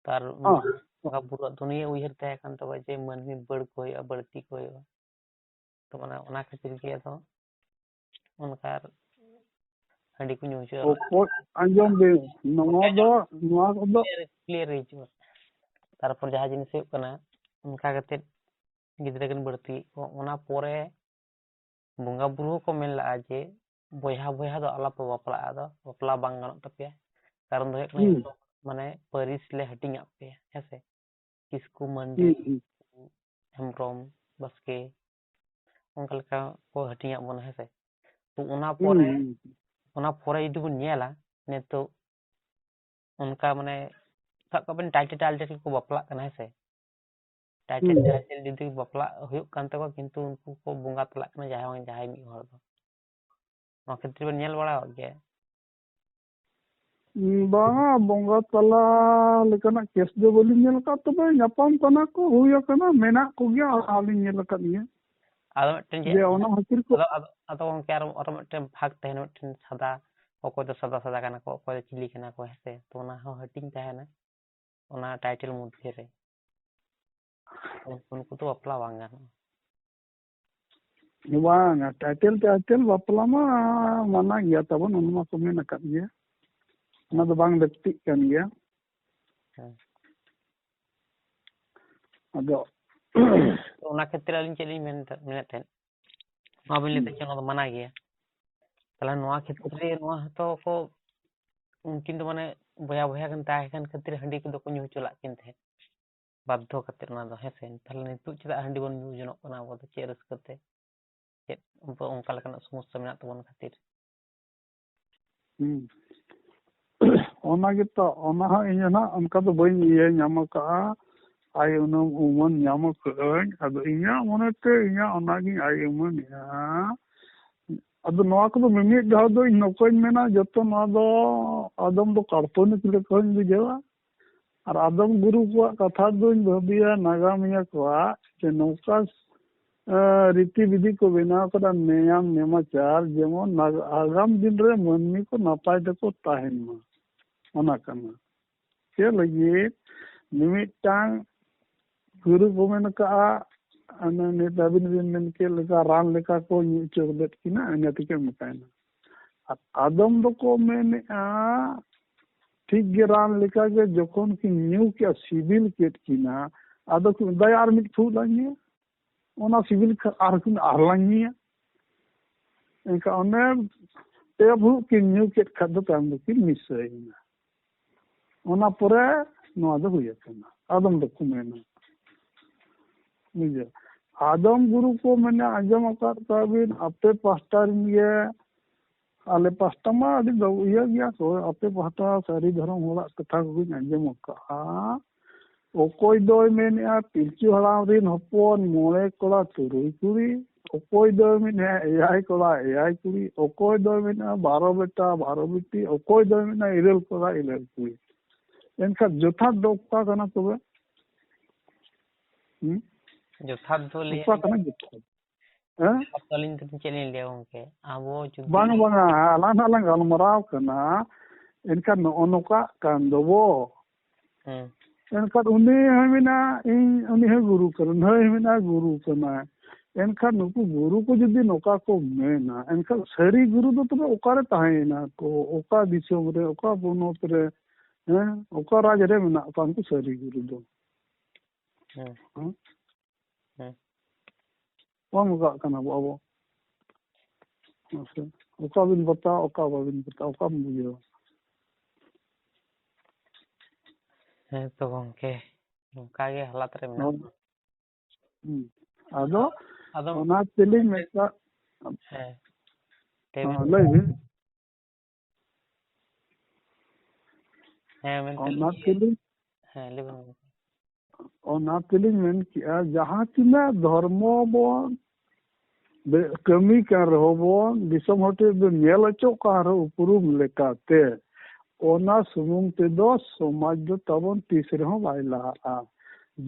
ᱛᱚ ᱟᱨ ᱦᱚᱸ᱾ ᱵᱚᱸᱜᱟ ᱵᱩᱨᱩᱣᱟᱜ ᱫᱚ ᱱᱤᱭᱟᱹ ᱩᱭᱦᱟᱹᱨ ᱛᱟᱦᱮᱸ ᱠᱟᱱ ᱛᱟᱠᱚᱣᱟ ᱡᱮ ᱢᱟᱹᱱᱢᱤ ᱵᱟᱹᱲ ᱠᱚ ᱦᱩᱭᱩᱜᱼᱟ, ᱵᱟᱹᱲᱛᱤ ᱠᱚ ᱦᱩᱭᱩᱜᱼᱟ᱾ ᱛᱚ ᱢᱟᱱᱮ ᱚᱱᱟ ᱠᱷᱟᱹᱛᱤᱨ ᱜᱮ ᱟᱫᱚ ᱚᱱᱠᱟ ᱟᱨ ᱦᱟᱺᱰᱤ ᱠᱚ ᱧᱩ ᱦᱚᱪᱚᱭᱟ᱾ ᱚᱠᱚᱭ, ᱟᱸᱡᱚᱢ ᱵᱤᱱ, ᱱᱚᱣᱟ ᱫᱚ, ᱱᱚᱣᱟ ᱠᱚᱫᱚ clear, clear ᱦᱤᱡᱩᱜᱼᱟ᱾ ᱛᱟᱨᱯᱚᱨ ᱡᱟᱦᱟᱸ ᱡᱤᱱᱤᱥ ᱦᱩᱭᱩᱜ ᱠᱟᱱᱟ, ᱚᱱᱠᱟ ᱠᱟᱛᱮᱫ ᱜᱤᱫᱽᱨᱟᱹ ᱠᱤᱱ ᱵᱟᱹᱲᱛᱤᱭᱮᱫ ᱠᱚᱣᱟ, ᱚᱱᱟ ᱯᱚᱨᱮ ᱵᱚᱸᱜᱟ ᱵᱩᱨᱩ ᱦᱚᱸᱠᱚ ᱢᱮᱱ ᱞᱟᱜᱼᱟ ᱡᱮ ᱵᱚᱭᱦᱟ ᱵᱚᱭᱦᱟ ᱫᱚ ᱟᱞᱚᱯᱮ ᱵᱟᱯᱞᱟᱜᱼᱟ, ᱟᱫᱚ ᱵᱟᱯᱞᱟ ᱵᱟᱝ ᱜᱟᱱᱚᱜ ᱛᱟᱯᱮᱭᱟ᱾ ᱠᱟᱨᱚᱱ ᱫᱚ ᱦᱩᱭᱩᱜ ᱠᱟᱱᱟ ᱦᱩᱸ᱾ ᱡᱚᱛᱚ ᱢᱟᱱᱮ ᱯᱟᱹᱨᱤᱥ ᱞᱮ ᱦᱟᱹᱴᱤᱧᱟᱜ ᱯᱮᱭᱟ, ᱦᱮᱸ ᱥᱮ? ᱠᱤᱥᱠᱩ, ᱢᱟᱱᱰᱤ, ᱦᱩᱸ, ᱦᱩᱸ᱾ ᱦᱮᱢᱵᱨᱚᱢ, ᱵᱟᱥᱠᱮ, ᱚᱱᱠᱟ ᱞᱮᱠᱟ ᱠᱚ ᱦᱟᱹᱴᱤᱧᱟᱜ ᱵᱚᱱᱟ, ᱦᱮᱸ ᱥᱮ? ᱛᱚ ᱚᱱᱟ ᱯᱚᱨᱮ, ᱦᱩᱸ᱾ ᱚᱱᱟ ᱯᱚᱨᱮ ᱡᱩᱫᱤ ᱵᱚᱱ ᱧᱮᱞᱟ, ᱱᱤᱛᱚᱜ ᱚᱱᱠᱟ ᱢᱟᱱᱮ ᱥᱟᱵ ᱠᱟᱜ ᱵᱮᱱ title title ᱠᱚ ᱵᱟᱯᱞᱟᱜ ᱠᱟᱱᱟ, ᱦᱮᱸ ᱥᱮ? Title ᱦᱩᱸ᱾ Title ᱡᱩᱫᱤ ᱵᱟᱯᱞᱟ ᱦᱩᱭᱩᱜ ᱠᱟᱱ ᱛᱟᱠᱚᱣᱟ, ᱠᱤᱱᱛᱩ ᱩᱱᱠᱩ ᱠᱚ ᱵᱚᱸᱜᱟ ᱛᱟᱞᱟᱜ ᱠᱟᱱᱟ ᱡᱟᱦᱟᱸᱭ ᱵᱟᱝ ᱡᱟᱦᱟᱸᱭ ᱢᱤᱫ ᱦᱚᱲ ᱫᱚ᱾ ᱱᱚᱣᱟ ᱠᱷᱮᱛᱨᱮ ᱵᱮᱱ ᱧᱮᱞ ᱵᱟᱲᱟ ᱟᱠᱟᱫ ᱜᱮᱭᱟ? ᱵᱟᱝᱟ, ᱵᱚᱸᱜᱟ ᱛᱟᱞᱟ ᱞᱮᱠᱟᱱᱟᱜ ᱠᱮᱥ ᱫᱚ ᱵᱟᱹᱞᱤᱧ ᱧᱮᱞ ᱟᱠᱟᱫ, ᱛᱚᱵᱮ ᱧᱟᱯᱟᱢ ᱠᱟᱱᱟ ᱠᱚ, ᱦᱩᱭ ᱟᱠᱟᱱᱟ, ᱢᱮᱱᱟᱜ ᱠᱚᱜᱮᱭᱟ, ᱟᱨ ᱟᱹᱞᱤᱧ ᱧᱮᱞ ᱟᱠᱟᱫ ᱜᱮᱭᱟ᱾ ᱟᱫᱚ ᱢᱤᱫᱴᱮᱱ ᱪᱮᱫ ᱡᱮ ᱚᱱᱟ ᱠᱷᱟᱹᱛᱤᱨ ᱠᱚ ᱟᱫᱚ, ᱟᱫᱚ, ᱟᱫᱚ ᱜᱚᱝᱠᱮ ᱟᱨᱚ, ᱟᱨᱚ ᱢᱤᱫᱴᱮᱱ ᱵᱷᱟᱜᱽ ᱛᱟᱦᱮᱱᱟ, ᱢᱤᱫᱴᱮᱱ ᱥᱟᱫᱟ, ᱚᱠᱚᱭ ᱫᱚ ᱥᱟᱫᱟ ᱥᱟᱫᱟ ᱠᱟᱱᱟ ᱠᱚ, ᱚᱠᱚᱭ ᱫᱚ ᱪᱤᱞᱤ ᱠᱟᱱᱟ ᱠᱚ, ᱦᱮᱸ ᱥᱮ? ᱛᱚ ᱚᱱᱟ ᱦᱚᱸ ᱦᱟᱹᱴᱤᱧ ᱛᱟᱦᱮᱱᱟ ᱚᱱᱟ title ᱢᱚᱫᱽᱫᱷᱮ ᱨᱮ᱾ ᱩᱱ-, ᱩᱱᱠᱩ ᱫᱚ ᱵᱟᱯᱞᱟ ᱵᱟᱝ ᱜᱟᱱᱚᱜᱼᱟ᱾ ᱵᱟᱝᱟ, title title ᱵᱟᱯᱞᱟ ᱢᱟ ᱢᱟᱱᱟ ᱜᱮᱭᱟ ᱛᱟᱵᱚᱱ, ᱚᱱᱟ ᱢᱟᱠᱚ ᱢᱮᱱ ᱟᱠᱟᱫ ᱜᱮᱭᱟ, ᱚᱱᱟ ᱫᱚ ᱵᱟᱝ ᱞᱟᱹᱠᱛᱤᱜ ᱠᱟᱱ ᱜᱮᱭᱟ᱾ ᱦᱮᱸ᱾ ᱟᱫᱚ ᱛᱚ ᱚᱱᱟ ᱠᱷᱮᱛᱨᱮ ᱟᱹᱞᱤᱧ ᱪᱮᱫ ᱞᱤᱧ ᱢᱮᱱ, ᱢᱮᱱᱮᱫ ᱛᱟᱦᱮᱸᱫ, ᱱᱚᱣᱟ ᱵᱤᱱ ᱞᱟᱹᱭ ᱦᱩᱸ᱾ ᱠᱮᱫ ᱪᱮ ᱚᱱᱟ ᱫᱚ ᱢᱟᱱᱟ ᱜᱮᱭᱟ, ᱛᱟᱦᱚᱞᱮ ᱱᱚᱣᱟ ᱠᱷᱮᱛᱨᱮ ᱱᱚᱣᱟ ᱦᱚᱸᱛᱚ ᱠᱚ, ᱩᱱᱠᱤᱱ ᱫᱚ ᱢᱟᱱᱮ ᱵᱚᱭᱦᱟ ᱵᱚᱭᱦᱟ ᱠᱤᱱ ᱛᱟᱦᱮᱸ ᱠᱟᱱ ᱠᱷᱟᱹᱛᱤᱨ ᱦᱟᱺᱰᱤ ᱠᱚᱫᱚ ᱠᱚ ᱧᱩ ᱦᱚᱪᱚ ᱞᱟᱜ ᱠᱤᱱ ᱛᱟᱦᱮᱸᱫ ᱵᱟᱫᱽᱫᱷᱚ ᱠᱟᱛᱮ ᱚᱱᱟ ᱫᱚ, ᱦᱮᱸ ᱥᱮ? ᱛᱟᱦᱚᱞᱮ ᱱᱤᱛᱚᱜ ᱪᱮᱫᱟᱜ ᱦᱟᱺᱰᱤ ᱵᱚᱱ ᱧᱩ ᱡᱚᱱᱚᱜ ᱠᱟᱱᱟ ᱟᱵᱚ ᱫᱚ, ᱪᱮᱫ ᱨᱟᱹᱥᱠᱟᱹ ᱛᱮ? ᱪᱮᱫ ᱚᱱᱠᱟ ᱞᱮᱠᱟᱱᱟᱜ ᱥᱚᱢᱚᱥᱥᱟ ᱢᱮᱱᱟᱜ ᱛᱟᱵᱚᱱ ᱠᱷᱟᱹᱛᱤᱨ? ᱦᱩᱸ᱾ ᱚᱱᱟ ᱜᱮᱛᱚ, ᱚᱱᱟ ᱦᱚᱸ ᱤᱧ ᱦᱚᱸ ᱱᱟᱜ ᱚᱱᱠᱟ ᱫᱚ ᱵᱟᱹᱧ ᱤᱭᱟᱹ ᱧᱟᱢ ᱟᱠᱟᱫᱼᱟ, ᱟᱭ ᱩᱢᱟᱹᱱ ᱧᱟᱢ ᱟᱠᱟᱫᱟᱹᱧ᱾ ᱟᱫᱚ ᱤᱧᱟᱹᱜ ᱢᱚᱱᱮᱛᱮ ᱤᱧᱟᱹᱜ ᱚᱱᱟᱜᱤᱧ ᱟᱭ ᱩᱢᱟᱹᱱᱮᱜᱼᱟ᱾ ᱟᱫᱚ ᱱᱚᱣᱟ ᱠᱚᱫᱚ ᱢᱤᱢᱤᱫ ᱫᱷᱟᱣ ᱫᱚ ᱤᱧ ᱱᱚᱝᱠᱟᱧ ᱢᱮᱱᱟ, ᱡᱚᱛᱚ ᱱᱚᱣᱟ ᱫᱚ ᱟᱫᱚᱢ ᱫᱚ ᱠᱟᱞᱯᱚᱱᱤᱠ ᱞᱮᱠᱟᱧ ᱵᱩᱡᱷᱟᱹᱣᱟ, ᱟᱨ ᱟᱫᱚᱢ ᱜᱩᱨᱩ ᱠᱚᱣᱟᱜ ᱠᱟᱛᱷᱟ ᱫᱚᱧ ᱵᱷᱟᱹᱵᱤᱭᱟ, ᱱᱟᱜᱟᱢᱤᱭᱟᱹ ᱠᱚᱣᱟᱜ, ᱡᱮ ᱱᱚᱝᱠᱟ, ᱮᱸ, ᱨᱤᱛᱤ ᱵᱤᱫᱷᱤ ᱠᱚ ᱵᱮᱱᱟᱣ ᱠᱟᱫᱟ, ᱱᱮᱭᱟᱢ ᱱᱮᱢᱟᱪᱟᱨ, ᱡᱮᱢᱚᱱ ᱱᱟᱜ-, ᱟᱜᱟᱢ ᱫᱤᱱ ᱨᱮ ᱢᱟᱹᱱᱢᱤ ᱠᱚ ᱱᱟᱯᱟᱭ ᱛᱮᱠᱚ ᱛᱟᱦᱮᱱ ᱢᱟ, ᱚᱱᱟ ᱠᱟᱱᱟ᱾ ᱪᱮᱫ ᱞᱟᱹᱜᱤᱫ? ᱢᱤᱢᱤᱫᱴᱟᱝ ᱜᱩᱨᱩ ᱠᱚ ᱢᱮᱱ ᱠᱟᱜᱼᱟ, ᱚᱱᱮ ᱱᱤᱛ ᱟᱹᱵᱤᱱ ᱵᱤᱱ ᱢᱮᱱ ᱠᱮᱫ ᱞᱮᱠᱟ, ᱨᱟᱱ ᱞᱮᱠᱟ ᱠᱚ ᱧᱩ ᱦᱚᱪᱚ ᱞᱮᱫ ᱠᱤᱱᱟ, ᱤᱱᱟᱹ ᱛᱮᱠᱤᱱ ᱢᱮᱛᱟᱭᱮᱱᱟ᱾ ᱟᱨ ᱟᱫᱚᱢ ᱫᱚᱠᱚ ᱢᱮᱱᱮᱜᱼᱟ, ᱴᱷᱤᱠ ᱜᱮ ᱨᱟᱱ ᱞᱮᱠᱟ ᱜᱮ ᱡᱚᱠᱷᱚᱱ ᱠᱤᱱ ᱧᱩ ᱠᱮᱜᱼᱟ, ᱥᱤᱵᱤᱞ ᱠᱮᱫ ᱠᱤᱱᱟ, ᱟᱫᱚ ᱠᱤᱱ ᱢᱮᱱᱫᱟ, "ᱟᱨ ᱢᱤᱫ ᱯᱷᱩᱲᱩᱜ ᱞᱟᱝ ᱧᱩᱭᱟ, ᱚᱱᱟ ᱥᱤᱵᱤᱞ ᱠᱷᱟᱱ ᱟᱨ ᱠᱤᱱ ᱟᱨ ᱞᱟᱝ ᱧᱩᱭᱟ᱾" ᱮᱱᱠᱷᱟᱱ ᱚᱱᱮ ᱯᱮ ᱯᱷᱩᱲᱩᱜ ᱠᱤᱱ ᱧᱩ ᱠᱮᱫ ᱠᱷᱟᱱ ᱫᱚ ᱛᱟᱭᱚᱢ ᱫᱚᱠᱤᱱ ᱱᱤᱥᱟᱹᱭᱮᱱᱟ᱾ ᱚᱱᱟ ᱯᱚᱨᱮ ᱱᱚᱣᱟ ᱫᱚ ᱦᱩᱭ ᱟᱠᱟᱱᱟ, ᱟᱫᱚᱢ ᱫᱚᱠᱚ ᱢᱮᱱᱟ᱾ ᱵᱩᱡᱷᱟᱹᱣ? ᱟᱫᱚᱢ ᱜᱩᱨᱩ ᱠᱚ ᱢᱮᱱᱟ, ᱟᱸᱡᱚᱢ ᱟᱠᱟᱫ ᱠᱚᱣᱟ ᱵᱤᱱ, ᱟᱯᱮ ᱯᱟᱥᱴᱟ ᱨᱮᱱ ᱜᱮ, ᱟᱞᱮ ᱯᱟᱥᱴᱟ ᱢᱟ ᱟᱹᱰᱤ ᱫᱚ ᱤᱭᱟᱹ ᱜᱮᱭᱟ ᱠᱚ, ᱟᱯᱮ ᱯᱟᱥᱴᱟ ᱥᱟᱹᱨᱤ ᱫᱷᱚᱨᱚᱢ ᱦᱚᱲᱟᱜ ᱠᱟᱛᱷᱟ ᱠᱚᱜᱮᱧ ᱟᱸᱡᱚᱢ ᱟᱠᱟᱫᱼᱟ᱾ ᱚᱠᱚᱭ ᱫᱚᱭ ᱢᱮᱱᱮᱫᱼᱟ, ᱯᱤᱞᱪᱩ ᱦᱟᱲᱟᱢ ᱨᱮᱱ ᱦᱚᱯᱚᱱ ᱢᱚᱬᱮ ᱠᱚᱲᱟ ᱛᱩᱨᱩᱭ ᱠᱩᱲᱤ, ᱚᱠᱚᱭ ᱫᱚᱭ ᱢᱮᱱᱮᱫᱼᱟ, ᱮᱭᱟᱭ ᱠᱚᱲᱟ ᱮᱭᱟᱭ ᱠᱩᱲᱤ, ᱚᱠᱚᱭ ᱫᱚᱭ ᱢᱮᱱᱮᱫᱼᱟ, ᱵᱟᱨᱚ ᱵᱮᱴᱟ ᱵᱟᱨᱚ ᱵᱤᱴᱤ, ᱚᱠᱚᱭ ᱫᱚᱭ ᱢᱮᱱᱮᱫᱼᱟ, ᱤᱨᱟᱹᱞ ᱠᱚᱲᱟ ᱤᱨᱟᱹᱞ ᱠᱩᱲᱤ᱾ ᱮᱱᱠᱷᱟᱱ ᱡᱚᱛᱷᱟᱛ ᱫᱚ ᱚᱠᱟ ᱠᱟᱱᱟ ᱛᱚᱵᱮ? ᱦᱩᱸ? ᱡᱚᱛᱷᱟᱛ ᱫᱚ ᱞᱟᱹᱭ ᱚᱠᱟ ᱠᱟᱱᱟ ᱡᱚᱛᱷᱟᱛ? ᱦᱮᱸ? ᱡᱚᱛᱷᱟᱛ ᱫᱚ ᱟᱹᱞᱤᱧ ᱫᱚ ᱪᱮᱫ ᱞᱤᱧ ᱞᱟᱹᱭᱟ ᱜᱚᱝᱠᱮ? ᱟᱵᱚ ᱡᱩᱫᱤ ᱵᱟᱝ, ᱵᱟᱝᱟ, ᱟᱞᱟᱝ ᱱᱟᱜ ᱞᱟᱝ ᱜᱟᱞᱢᱟᱨᱟᱣ ᱠᱟᱱᱟ, ᱮᱱᱠᱷᱟᱱ ᱱᱚᱜᱼᱚ ᱱᱚᱝᱠᱟᱜ ᱠᱟᱱ ᱫᱚᱵᱚ᱾ ᱦᱮᱸ᱾ ᱮᱱᱠᱷᱟᱱ ᱩᱱᱤ ᱦᱚᱸᱭ ᱢᱮᱱᱟ, ᱤᱧ, ᱩᱱᱤ ᱦᱚᱸ ᱜᱩᱨᱩ ᱠᱟᱱᱟ, ᱱᱩᱭ ᱦᱚᱸᱭ ᱢᱮᱱᱟ, ᱜᱩᱨᱩ ᱠᱟᱱᱟᱭ᱾ ᱮᱱᱠᱷᱟᱱ ᱱᱩᱠᱩ ᱜᱩᱨᱩ ᱠᱚ ᱡᱩᱫᱤ ᱱᱚᱝᱠᱟ ᱠᱚ ᱢᱮᱱᱟ, ᱮᱱᱠᱷᱟᱱ ᱥᱟᱹᱨᱤ ᱜᱩᱨᱩ ᱫᱚ ᱛᱚᱵᱮ ᱚᱠᱟᱨᱮ ᱛᱟᱦᱮᱸᱭᱮᱱᱟ ᱠᱚ? ᱚᱠᱟ ᱫᱤᱥᱚᱢ ᱨᱮ, ᱚᱠᱟ ᱯᱚᱱᱚᱛ ᱨᱮ, ᱦᱮᱸ, ᱚᱠᱟ ᱨᱟᱡᱽ ᱨᱮ ᱢᱮᱱᱟᱜ ᱠᱚᱣᱟ ᱩᱱᱠᱩ ᱥᱟᱹᱨᱤ ᱜᱩᱨᱩ ᱫᱚ? ᱦᱮᱸ᱾ ᱦᱮᱸ? ᱦᱮᱸ᱾ ᱚᱱ ᱚᱱᱠᱟᱜ ᱠᱟᱱᱟ ᱵᱚ ᱟᱵᱚ᱾ ᱢᱟᱥᱮ, ᱚᱠᱟ ᱵᱤᱱ ᱵᱟᱛᱟᱣᱟ, ᱚᱠᱟ ᱵᱟᱵᱤᱱ ᱵᱟᱛᱟᱣᱟ, ᱚᱠᱟᱢ ᱵᱩᱡᱷᱟᱹᱣᱟ? ᱦᱮᱸ ᱛᱚ ᱜᱚᱝᱠᱮ, ᱚᱱᱠᱟ ᱜᱮ ᱦᱟᱞᱟᱛ ᱨᱮ ᱢᱮᱱᱟᱜ ᱦᱳᱭ᱾ ᱵᱚᱱᱟ᱾ ᱦᱩᱸ᱾ ᱟᱫᱚ ᱟᱫᱚ ᱚᱱᱟ ᱛᱮᱞᱤᱧ ᱢᱮᱛᱟ-, ᱦᱮᱸ᱾ ᱞᱟᱹᱭ ᱵᱤᱱ᱾ ᱦᱮᱸ, ᱞᱟᱹᱭ ᱵᱤᱱ᱾ ᱦᱮᱸ, ᱢᱮᱱᱠᱷᱟᱱ ᱚᱱᱟ ᱤᱭᱟᱹ, ᱛᱮᱞᱤᱧ ᱦᱮᱸ, ᱞᱟᱹᱭ ᱵᱤᱱ᱾ ᱚᱱᱟ ᱛᱮᱞᱤᱧ ᱢᱮᱱ ᱠᱮᱜᱼᱟ, ᱡᱟᱦᱟᱸ ᱛᱤᱱᱟᱹᱜ ᱫᱷᱚᱨᱢᱚ ᱵᱚᱱ ᱵᱮ-, ᱠᱟᱹᱢᱤ ᱠᱟᱱ ᱨᱮᱦᱚᱸ ᱵᱚᱱ, ᱫᱤᱥᱚᱢ ᱦᱚᱲ ᱴᱷᱮᱱ ᱵᱚᱱ ᱧᱮᱞ ᱦᱚᱪᱚᱜ ᱠᱟᱱ ᱨᱮᱦᱚᱸ ᱩᱯᱨᱩᱢ ᱞᱮᱠᱟᱛᱮ, ᱚᱱᱟ ᱥᱩᱢᱩᱝ ᱛᱮᱫᱚ ᱥᱚᱢᱟᱡᱽ ᱫᱚ ᱛᱟᱵᱚᱱ ᱛᱤᱥ ᱨᱮᱦᱚᱸ ᱵᱟᱭ ᱞᱟᱦᱟᱜᱼᱟ᱾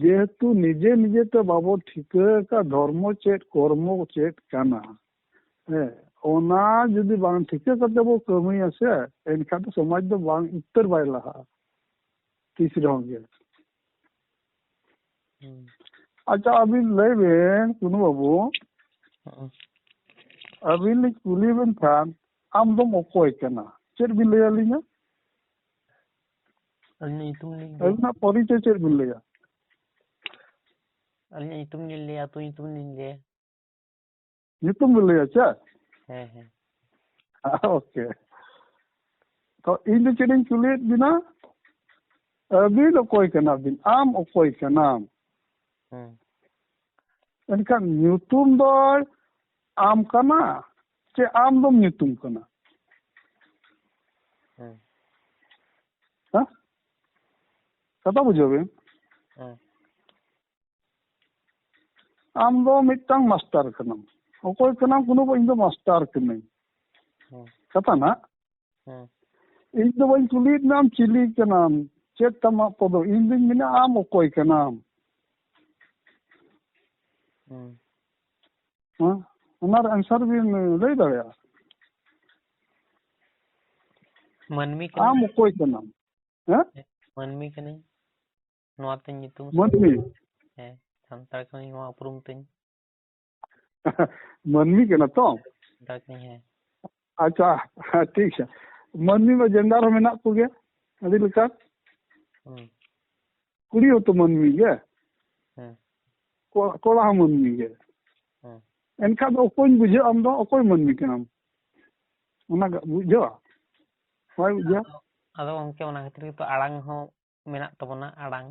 ᱡᱮᱦᱮᱛᱩ ᱱᱤᱡᱮ ᱱᱤᱡᱮ ᱛᱮ ᱵᱟᱵᱚ ᱴᱷᱤᱠᱟᱹ ᱟᱠᱟᱫ ᱫᱷᱚᱨᱢᱚ ᱪᱮᱫ, ᱠᱚᱨᱢᱚ ᱪᱮᱫ ᱠᱟᱱᱟ᱾ ᱦᱮᱸ, ᱚᱱᱟ ᱡᱩᱫᱤ ᱵᱟᱝ ᱴᱷᱤᱠᱟᱹ ᱠᱟᱛᱮ ᱵᱚ ᱠᱟᱹᱢᱤᱭᱟ ᱥᱮ, ᱮᱱᱠᱷᱟᱱ ᱫᱚ ᱥᱚᱢᱟᱡᱽ ᱫᱚ ᱵᱟᱝ ᱩᱛᱟᱹᱨ ᱵᱟᱭ ᱞᱟᱦᱟᱜᱼᱟ ᱛᱤᱥ ᱨᱮᱦᱚᱸ ᱜᱮ᱾ ᱦᱩᱸ᱾ ᱟᱪᱪᱷᱟ, ᱟᱹᱵᱤᱱ ᱞᱟᱹᱭ ᱵᱤᱱ, ᱠᱩᱱᱩ ᱵᱟᱹᱵᱩ, ᱦᱩᱸ᱾ ᱟᱹᱵᱤᱱ ᱞᱤᱧ ᱠᱩᱞᱤ ᱵᱤᱱ ᱠᱷᱟᱱ, ᱟᱢ ᱫᱚᱢ ᱚᱠᱚᱭ ᱠᱟᱱᱟ? ᱪᱮᱫ ᱵᱤᱱ ᱞᱟᱹᱭ ᱟᱹᱞᱤᱧᱟ? ᱟᱹᱞᱤᱧᱟᱜ ᱧᱩᱛᱩᱢ ᱞᱤᱧ ᱞᱟᱹᱭᱟ᱾ ᱟᱹᱵᱤᱱᱟᱜ ᱯᱚᱨᱤᱪᱚᱭ ᱪᱮᱫ ᱵᱤᱱ ᱞᱟᱹᱭᱟ? ᱟᱹᱞᱤᱧᱟᱜ ᱧᱩᱛᱩᱢ ᱞᱤᱧ ᱞᱟᱹᱭᱟ, ᱟᱹᱛᱩ ᱧᱩᱛᱩᱢ ᱞᱤᱧ ᱞᱟᱹᱭᱟ᱾ ᱧᱩᱛᱩᱢ ᱵᱤᱱ ᱞᱟᱹᱭᱟ ᱪᱮ? ᱦᱮᱸ, ᱦᱮᱸ᱾ ᱳᱠᱮ᱾ ᱛᱚ, ᱤᱧ ᱫᱚ ᱪᱮᱫ ᱤᱧ ᱠᱩᱞᱤᱭᱮᱫ ᱵᱤᱱᱟ? ᱟᱹᱵᱤᱱ ᱚᱠᱚᱭ ᱠᱟᱱᱟ ᱵᱤᱱ? ᱟᱢ ᱚᱠᱚᱭ ᱠᱟᱱᱟᱢ? ᱦᱮᱸ᱾ ᱮᱱᱠᱷᱟᱱ ᱧᱩᱛᱩᱢ ᱫᱚᱭ ᱟᱢ ᱠᱟᱱᱟ ᱪᱮ ᱟᱢ ᱫᱚᱢ ᱧᱩᱛᱩᱢ ᱠᱟᱱᱟ? ᱦᱮᱸ᱾ ᱦᱮᱸ? ᱠᱟᱛᱷᱟ ᱵᱩᱡᱷᱟᱹᱣ ᱵᱤᱱ᱾ ᱦᱮᱸ᱾ ᱟᱢ ᱫᱚ ᱢᱤᱫᱴᱟᱝ ᱢᱟᱥᱴᱟᱨ ᱠᱟᱱᱟᱢ᱾ ᱚᱠᱚᱭ ᱠᱟᱱᱟᱢ? ᱠᱳᱱᱳ ᱵᱟ-, ᱤᱧ ᱫᱚ ᱢᱟᱥᱴᱟᱨ ᱠᱟᱹᱱᱟᱹᱧ᱾ ᱦᱮᱸ᱾ ᱠᱟᱛᱷᱟ ᱱᱟᱜ, ᱦᱮᱸ᱾ ᱤᱧ ᱫᱚ ᱵᱟᱹᱧ ᱠᱩᱞᱤᱭᱮᱫ ᱢᱮᱭᱟ ᱟᱢ ᱪᱤᱞᱤ ᱠᱟᱱᱟᱢ, ᱪᱮᱫ ᱛᱟᱢ ᱟᱢᱟᱜ ᱯᱚᱫᱚ, ᱤᱧ ᱫᱩᱧ ᱢᱮᱱᱟ ᱟᱢ ᱚᱠᱚᱭ ᱠᱟᱱᱟᱢ᱾ ᱦᱮᱸ᱾ ᱦᱮᱸ? ᱚᱱᱟ ᱨᱮ answer ᱵᱤᱱ ᱞᱟᱹᱭ ᱫᱟᱲᱮᱭᱟᱜᱼᱟ? ᱢᱟᱹᱱᱢᱤ ᱟᱢ ᱠᱟᱱᱟᱹᱧ᱾ ᱚᱠᱚᱭ ᱠᱟᱱᱟᱢ? ᱦᱮᱸ? ᱢᱟᱹᱱᱢᱤ ᱠᱟᱹᱱᱟᱹᱧ᱾ ᱱᱚᱣᱟ ᱛᱤᱧ ᱧᱩᱛᱩᱢ᱾ ᱢᱟᱹᱱᱢᱤ? ᱦᱮᱸ, ᱥᱟᱱᱛᱟᱲ ᱠᱟᱹᱱᱟᱹᱧ, ᱱᱚᱣᱟ ᱩᱯᱨᱩᱢ ᱛᱤᱧ᱾ ᱢᱟᱹᱱᱢᱤ ᱠᱟᱱᱟ ᱛᱚ? ᱥᱟᱱᱛᱟᱲ ᱠᱟᱹᱱᱟᱹᱧ, ᱦᱮᱸ᱾ ᱟᱪᱪᱷᱟ, ᱦᱮᱸ, ᱴᱷᱤᱠ ᱜᱮᱭᱟ᱾ ᱢᱟᱹᱱᱢᱤ ᱢᱟ gender ᱦᱚᱸ ᱢᱮᱱᱟᱜ ᱠᱚᱜᱮ ᱟᱹᱰᱤ ᱞᱮᱠᱟᱱ᱾ ᱦᱩᱸ᱾ ᱠᱩᱲᱤ ᱦᱚᱸᱛᱚ ᱢᱟᱹᱱᱢᱤ ᱜᱮ, ᱦᱮᱸ᱾ ᱠᱚ-, ᱠᱚᱲᱟ ᱦᱚᱸ ᱢᱟᱹᱱᱢᱤ ᱜᱮ᱾ ᱦᱮᱸ᱾ ᱮᱱᱠᱷᱟᱱ ᱫᱚ ᱚᱠᱚᱭ ᱵᱩᱡᱷᱟᱹᱣ ᱟᱢ ᱫᱚ ᱚᱠᱚᱭ ᱢᱟᱹᱱᱢᱤ ᱠᱟᱱᱟᱢ? ᱚᱱᱟ ᱜᱮ ᱵᱩᱡᱷᱟᱹᱣᱟ? ᱵᱟᱭ ᱵᱩᱡᱷᱟᱹᱣᱟ? ᱟᱫᱚ ᱜᱚᱢᱠᱮ, ᱚᱱᱟ ᱠᱷᱟᱹᱛᱤᱨ ᱜᱮᱛᱚ ᱟᱲᱟᱝ ᱦᱚᱸ ᱢᱮᱱᱟᱜ ᱛᱟᱵᱚᱱᱟ, ᱟᱲᱟᱝ,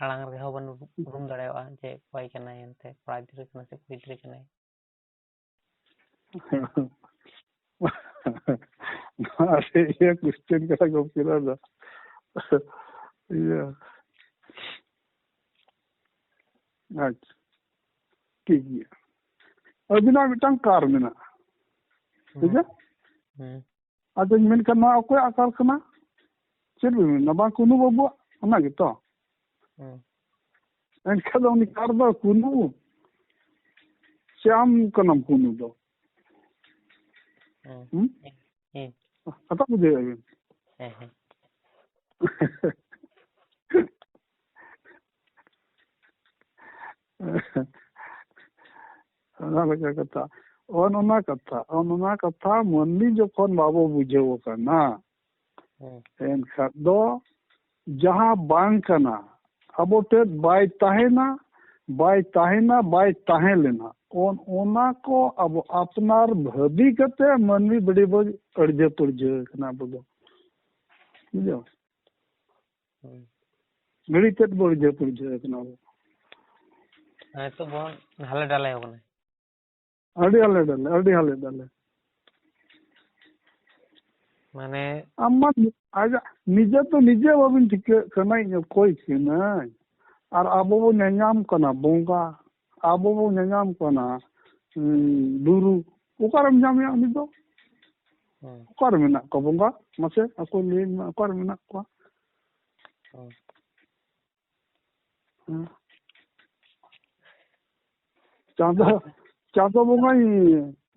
ᱟᱲᱟᱝ ᱨᱮᱦᱚᱸ ᱵᱚᱱ ᱩᱨᱩᱢ ᱫᱟᱲᱮᱭᱟᱜᱼᱟ ᱡᱮ ᱚᱠᱚᱭ ᱠᱟᱱᱟᱭ ᱮᱱᱛᱮ, ᱠᱚᱲᱟ ᱜᱤᱫᱽᱨᱟᱹ ᱠᱟᱱᱟᱭ ᱥᱮ ᱠᱩᱲᱤ ᱜᱤᱫᱽᱨᱟᱹ ᱠᱟᱱᱟᱭ᱾ ᱱᱚᱣᱟ ᱟᱹᱰᱤ ᱤᱭᱟᱹ question ᱠᱟᱱᱟ ᱜᱚᱢᱠᱮ, ᱱᱚᱣᱟ ᱫᱚ᱾ ᱤᱭᱟᱹ, ᱟᱪᱪᱷᱟ, ᱴᱷᱤᱠ ᱜᱮᱭᱟ᱾ ᱟᱹᱵᱤᱱᱟᱜ ᱢᱤᱫᱴᱟᱝ ᱠᱟᱨ ᱢᱮᱱᱟᱜᱼᱟ, ᱴᱷᱤᱠ ᱜᱮᱭᱟ? ᱦᱩᱸ᱾ ᱟᱫᱚᱧ ᱢᱮᱱᱠᱷᱟᱱ ᱱᱚᱣᱟ ᱚᱠᱚᱭᱟᱜ ᱠᱟᱨ ᱠᱟᱱᱟ? ᱪᱮᱫ ᱵᱤᱱ ᱢᱮᱱᱟ? ᱵᱟᱝ ᱠᱩᱱᱩ ᱵᱟᱹᱵᱩᱣᱟᱜ, ᱚᱱᱟ ᱜᱮᱛᱚ? ᱦᱩᱸ᱾ ᱮᱱᱠᱷᱟᱱ ᱫᱚ ᱩᱱᱤ ᱠᱟᱨ ᱫᱚ ᱠᱩᱱᱩ ᱥᱮ ᱟᱢ ᱠᱟᱱᱟᱢ ᱠᱩᱱᱩ ᱫᱚ? ᱦᱩᱸ᱾ ᱦᱩᱸ? ᱦᱮᱸ᱾ ᱠᱟᱛᱷᱟ ᱵᱩᱡᱷᱟᱹᱣ ᱟᱵᱤᱱ? ᱦᱮᱸ, ᱦᱮᱸ᱾ ᱚᱱᱟ ᱞᱮᱠᱟ ᱠᱟᱛᱷᱟ, ᱚᱱ ᱚᱱᱟ ᱠᱟᱛᱷᱟ, ᱚᱱ ᱚᱱᱟ ᱠᱟᱛᱷᱟ ᱢᱟᱹᱱᱢᱤ ᱡᱚᱠᱷᱚᱱ ᱵᱟᱵᱚ ᱵᱩᱡᱷᱟᱹᱣ ᱟᱠᱟᱱᱟ, ᱦᱮᱸ᱾ ᱮᱱᱠᱷᱟᱱ ᱫᱚ ᱡᱟᱦᱟᱸ ᱵᱟᱝ ᱠᱟᱱᱟ, ᱟᱵᱚ ᱴᱷᱮᱱ ᱵᱟᱭ ᱛᱟᱦᱮᱱᱟ, ᱵᱟᱭ ᱛᱟᱦᱮᱱᱟ, ᱵᱟᱭ ᱛᱟᱦᱮᱸ ᱞᱮᱱᱟ, ᱚᱱ ᱚᱱᱟ ᱠᱚ ᱟᱵᱚ ᱟᱯᱱᱟᱨ ᱵᱷᱟᱹᱵᱤ ᱠᱟᱛᱮ ᱢᱟᱹᱱᱢᱤ ᱵᱟᱹᱰᱤ ᱵᱚ ᱟᱹᱲᱡᱷᱟᱹ ᱯᱟᱹᱲᱡᱷᱟᱹ ᱠᱟᱱᱟ ᱟᱵᱚ ᱫᱚ᱾ ᱵᱩᱡᱷᱟᱹᱣ? ᱦᱩᱸ᱾ ᱜᱷᱟᱹᱲᱤ ᱛᱮᱫ ᱵᱚ ᱟᱹᱲᱡᱷᱟᱹ ᱯᱟᱹᱲᱡᱷᱟᱹ ᱠᱟᱱᱟ ᱟᱵᱚ᱾ ᱱᱤᱛᱚᱜ ᱵᱚᱱ ᱦᱟᱞᱮ ᱰᱟᱞᱮ ᱟᱠᱟᱱᱟ᱾ ᱟᱹᱰᱤ ᱦᱟᱞᱮ ᱰᱟᱞᱮ, ᱟᱹᱰᱤ ᱦᱟᱞᱮ ᱰᱟᱞᱮ᱾ ᱢᱟᱱᱮ ᱟᱢ ᱢᱟ ᱟᱡᱟᱜ ᱱᱤᱡᱮ ᱛᱚ ᱱᱤᱡᱮ ᱵᱟᱵᱤᱱ ᱴᱷᱤᱠᱟᱹᱜ ᱠᱟᱱᱟ, ᱤᱧ ᱚᱠᱚᱭ ᱠᱟᱹᱱᱟᱹᱧ? ᱟᱨ ᱟᱵᱚ ᱵᱚ ᱧᱟᱧᱟᱢ ᱠᱟᱱᱟ ᱵᱚᱸᱜᱟ, ᱟᱵᱚ ᱵᱚ ᱧᱟᱧᱟᱢ ᱠᱟᱱᱟ, ᱩᱸ, ᱵᱩᱨᱩ᱾ ᱚᱠᱟᱨᱮᱢ ᱧᱟᱢᱮᱭᱟ ᱩᱱᱤ ᱫᱚ? ᱦᱩᱸ᱾ ᱚᱠᱟᱨᱮ ᱢᱮᱱᱟᱜ ᱠᱚᱣᱟ ᱵᱚᱸᱜᱟ? ᱢᱟᱥᱮ ᱟᱠᱚ ᱞᱟᱹᱭᱟᱹᱧ ᱢᱮ, ᱚᱠᱟᱨᱮ ᱢᱮᱱᱟᱜ ᱠᱚᱣᱟ? ᱦᱩᱸ᱾ ᱦᱮᱸ᱾ ᱪᱟᱸᱫᱚ, ᱪᱟᱸᱫᱚ ᱵᱚᱸᱜᱟᱧ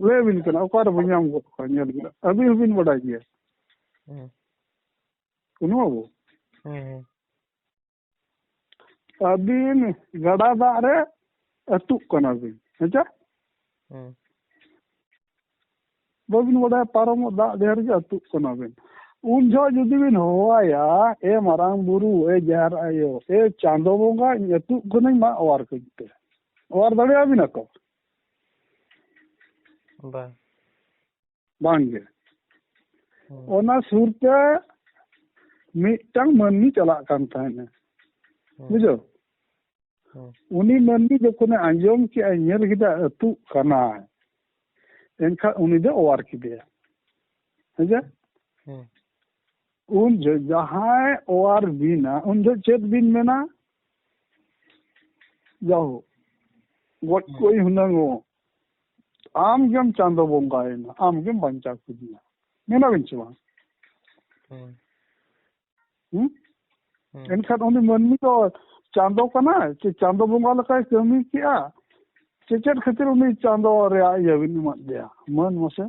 ᱞᱟᱹᱭ ᱟᱹᱵᱤᱱ ᱠᱟᱱᱟ, ᱚᱠᱟ ᱨᱮᱵᱚᱱ ᱧᱟᱢ ᱜᱚᱫ ᱠᱚᱣᱟ, ᱧᱮᱞ ᱵᱤᱱ᱾ ᱟᱹᱵᱤᱱ ᱦᱚᱸᱵᱤᱱ ᱵᱟᱰᱟᱭ ᱜᱮᱭᱟ᱾ ᱦᱮᱸ᱾ ᱠᱩᱱᱩ ᱵᱟᱹᱵᱩ᱾ ᱦᱮᱸ, ᱦᱮᱸ᱾ ᱟᱹᱵᱤᱱ ᱜᱟᱰᱟ ᱫᱟᱜ ᱨᱮ ᱟᱹᱛᱩᱜ ᱠᱟᱱᱟ ᱵᱤᱱ, ᱦᱮᱸ ᱪᱮ? ᱦᱮᱸ᱾ ᱵᱟᱹᱵᱤᱱ ᱵᱟᱰᱟᱭᱟ, ᱯᱟᱨᱚᱢᱚᱜ ᱫᱟᱜ ᱰᱷᱮᱨ ᱜᱮ ᱟᱹᱛᱩᱜ ᱠᱟᱱᱟ ᱵᱤᱱ᱾ ᱩᱱ ᱡᱚᱦᱚᱜ ᱡᱩᱫᱤ ᱵᱤᱱ ᱦᱚᱦᱚᱣᱟᱭᱟ, "ᱮ ᱢᱟᱨᱟᱝ ᱵᱩᱨᱩ, ᱮ ᱡᱟᱦᱮᱨ ᱟᱭᱳ, ᱮ ᱪᱟᱸᱫᱚ ᱵᱚᱸᱜᱟ, ᱤᱧ ᱟᱹᱛᱩᱜ ᱠᱟᱹᱱᱟᱹᱧ, ᱢᱟ ᱚᱣᱟᱨ ᱠᱟᱹᱧ ᱯᱮ", ᱚᱣᱟᱨ ᱫᱟᱲᱮᱭᱟᱵᱤᱱᱟ ᱠᱚ? ᱵᱟᱝ᱾ ᱵᱟᱝ ᱜᱮ᱾ ᱦᱩᱸ᱾ ᱚᱱᱟ ᱥᱩᱨ ᱛᱮ ᱢᱤᱫᱴᱟᱝ ᱢᱟᱹᱱᱢᱤ ᱪᱟᱞᱟᱜ ᱠᱟᱱ ᱛᱟᱦᱮᱸᱱᱟ᱾ ᱦᱩᱸ᱾ ᱵᱩᱡᱷᱟᱹᱣ? ᱦᱩᱸ᱾ ᱩᱱᱤ ᱢᱟᱹᱱᱢᱤ ᱡᱚᱠᱷᱚᱱᱮ ᱟᱸᱡᱚᱢ ᱠᱮᱜᱼᱟ, ᱧᱮᱞ ᱠᱮᱫᱟ ᱟᱹᱛᱩᱜ ᱠᱟᱱᱟᱭ, ᱮᱱᱠᱷᱟᱱ ᱩᱱᱤ ᱫᱚ ᱚᱣᱟᱨ ᱠᱮᱫᱮᱭᱟ᱾ ᱦᱮᱸ ᱥᱮ? ᱦᱩᱸ᱾ ᱩᱱ ᱡᱚ-, ᱡᱟᱦᱟᱸᱭ ᱚᱣᱟᱨ ᱵᱤᱱᱟ, ᱩᱱ ᱡᱚᱦᱚᱜ ᱪᱮᱫ ᱵᱤᱱ ᱢᱮᱱᱟ? ᱡᱟᱦᱳ, ᱜᱚᱡ ᱦᱩᱸ᱾ ᱠᱚᱭ ᱦᱩᱱᱟᱹᱝ ᱚ, ᱟᱢ ᱜᱮᱢ ᱪᱟᱸᱫᱚ ᱵᱚᱸᱜᱟᱭᱮᱱᱟ, ᱟᱢ ᱜᱮᱢ ᱵᱟᱧᱪᱟᱣ ᱠᱤᱫᱤᱧᱟ᱾ ᱢᱮᱱᱟᱵᱤᱱ ᱥᱮ ᱵᱟᱝ? ᱦᱩᱸ᱾ ᱦᱩᱸ? ᱦᱩᱸ᱾ ᱮᱱᱠᱷᱟᱱ ᱩᱱᱤ ᱢᱟᱹᱱᱢᱤ ᱫᱚ ᱪᱟᱸᱫᱚ ᱠᱟᱱᱟᱭ ᱥᱮ ᱪᱟᱸᱫᱚ ᱵᱚᱸᱜᱟ ᱞᱮᱠᱟᱭ ᱠᱟᱹᱢᱤ ᱠᱮᱜᱼᱟ? ᱥᱮ ᱪᱮᱫ ᱠᱷᱟᱹᱛᱤᱨ ᱩᱱᱤ ᱪᱟᱸᱫᱚ ᱨᱮᱭᱟᱜ ᱤᱭᱟᱹ ᱵᱤᱱ ᱮᱢᱟᱫ ᱫᱮᱭᱟ? ᱢᱟᱹᱱ ᱢᱟᱥᱮ᱾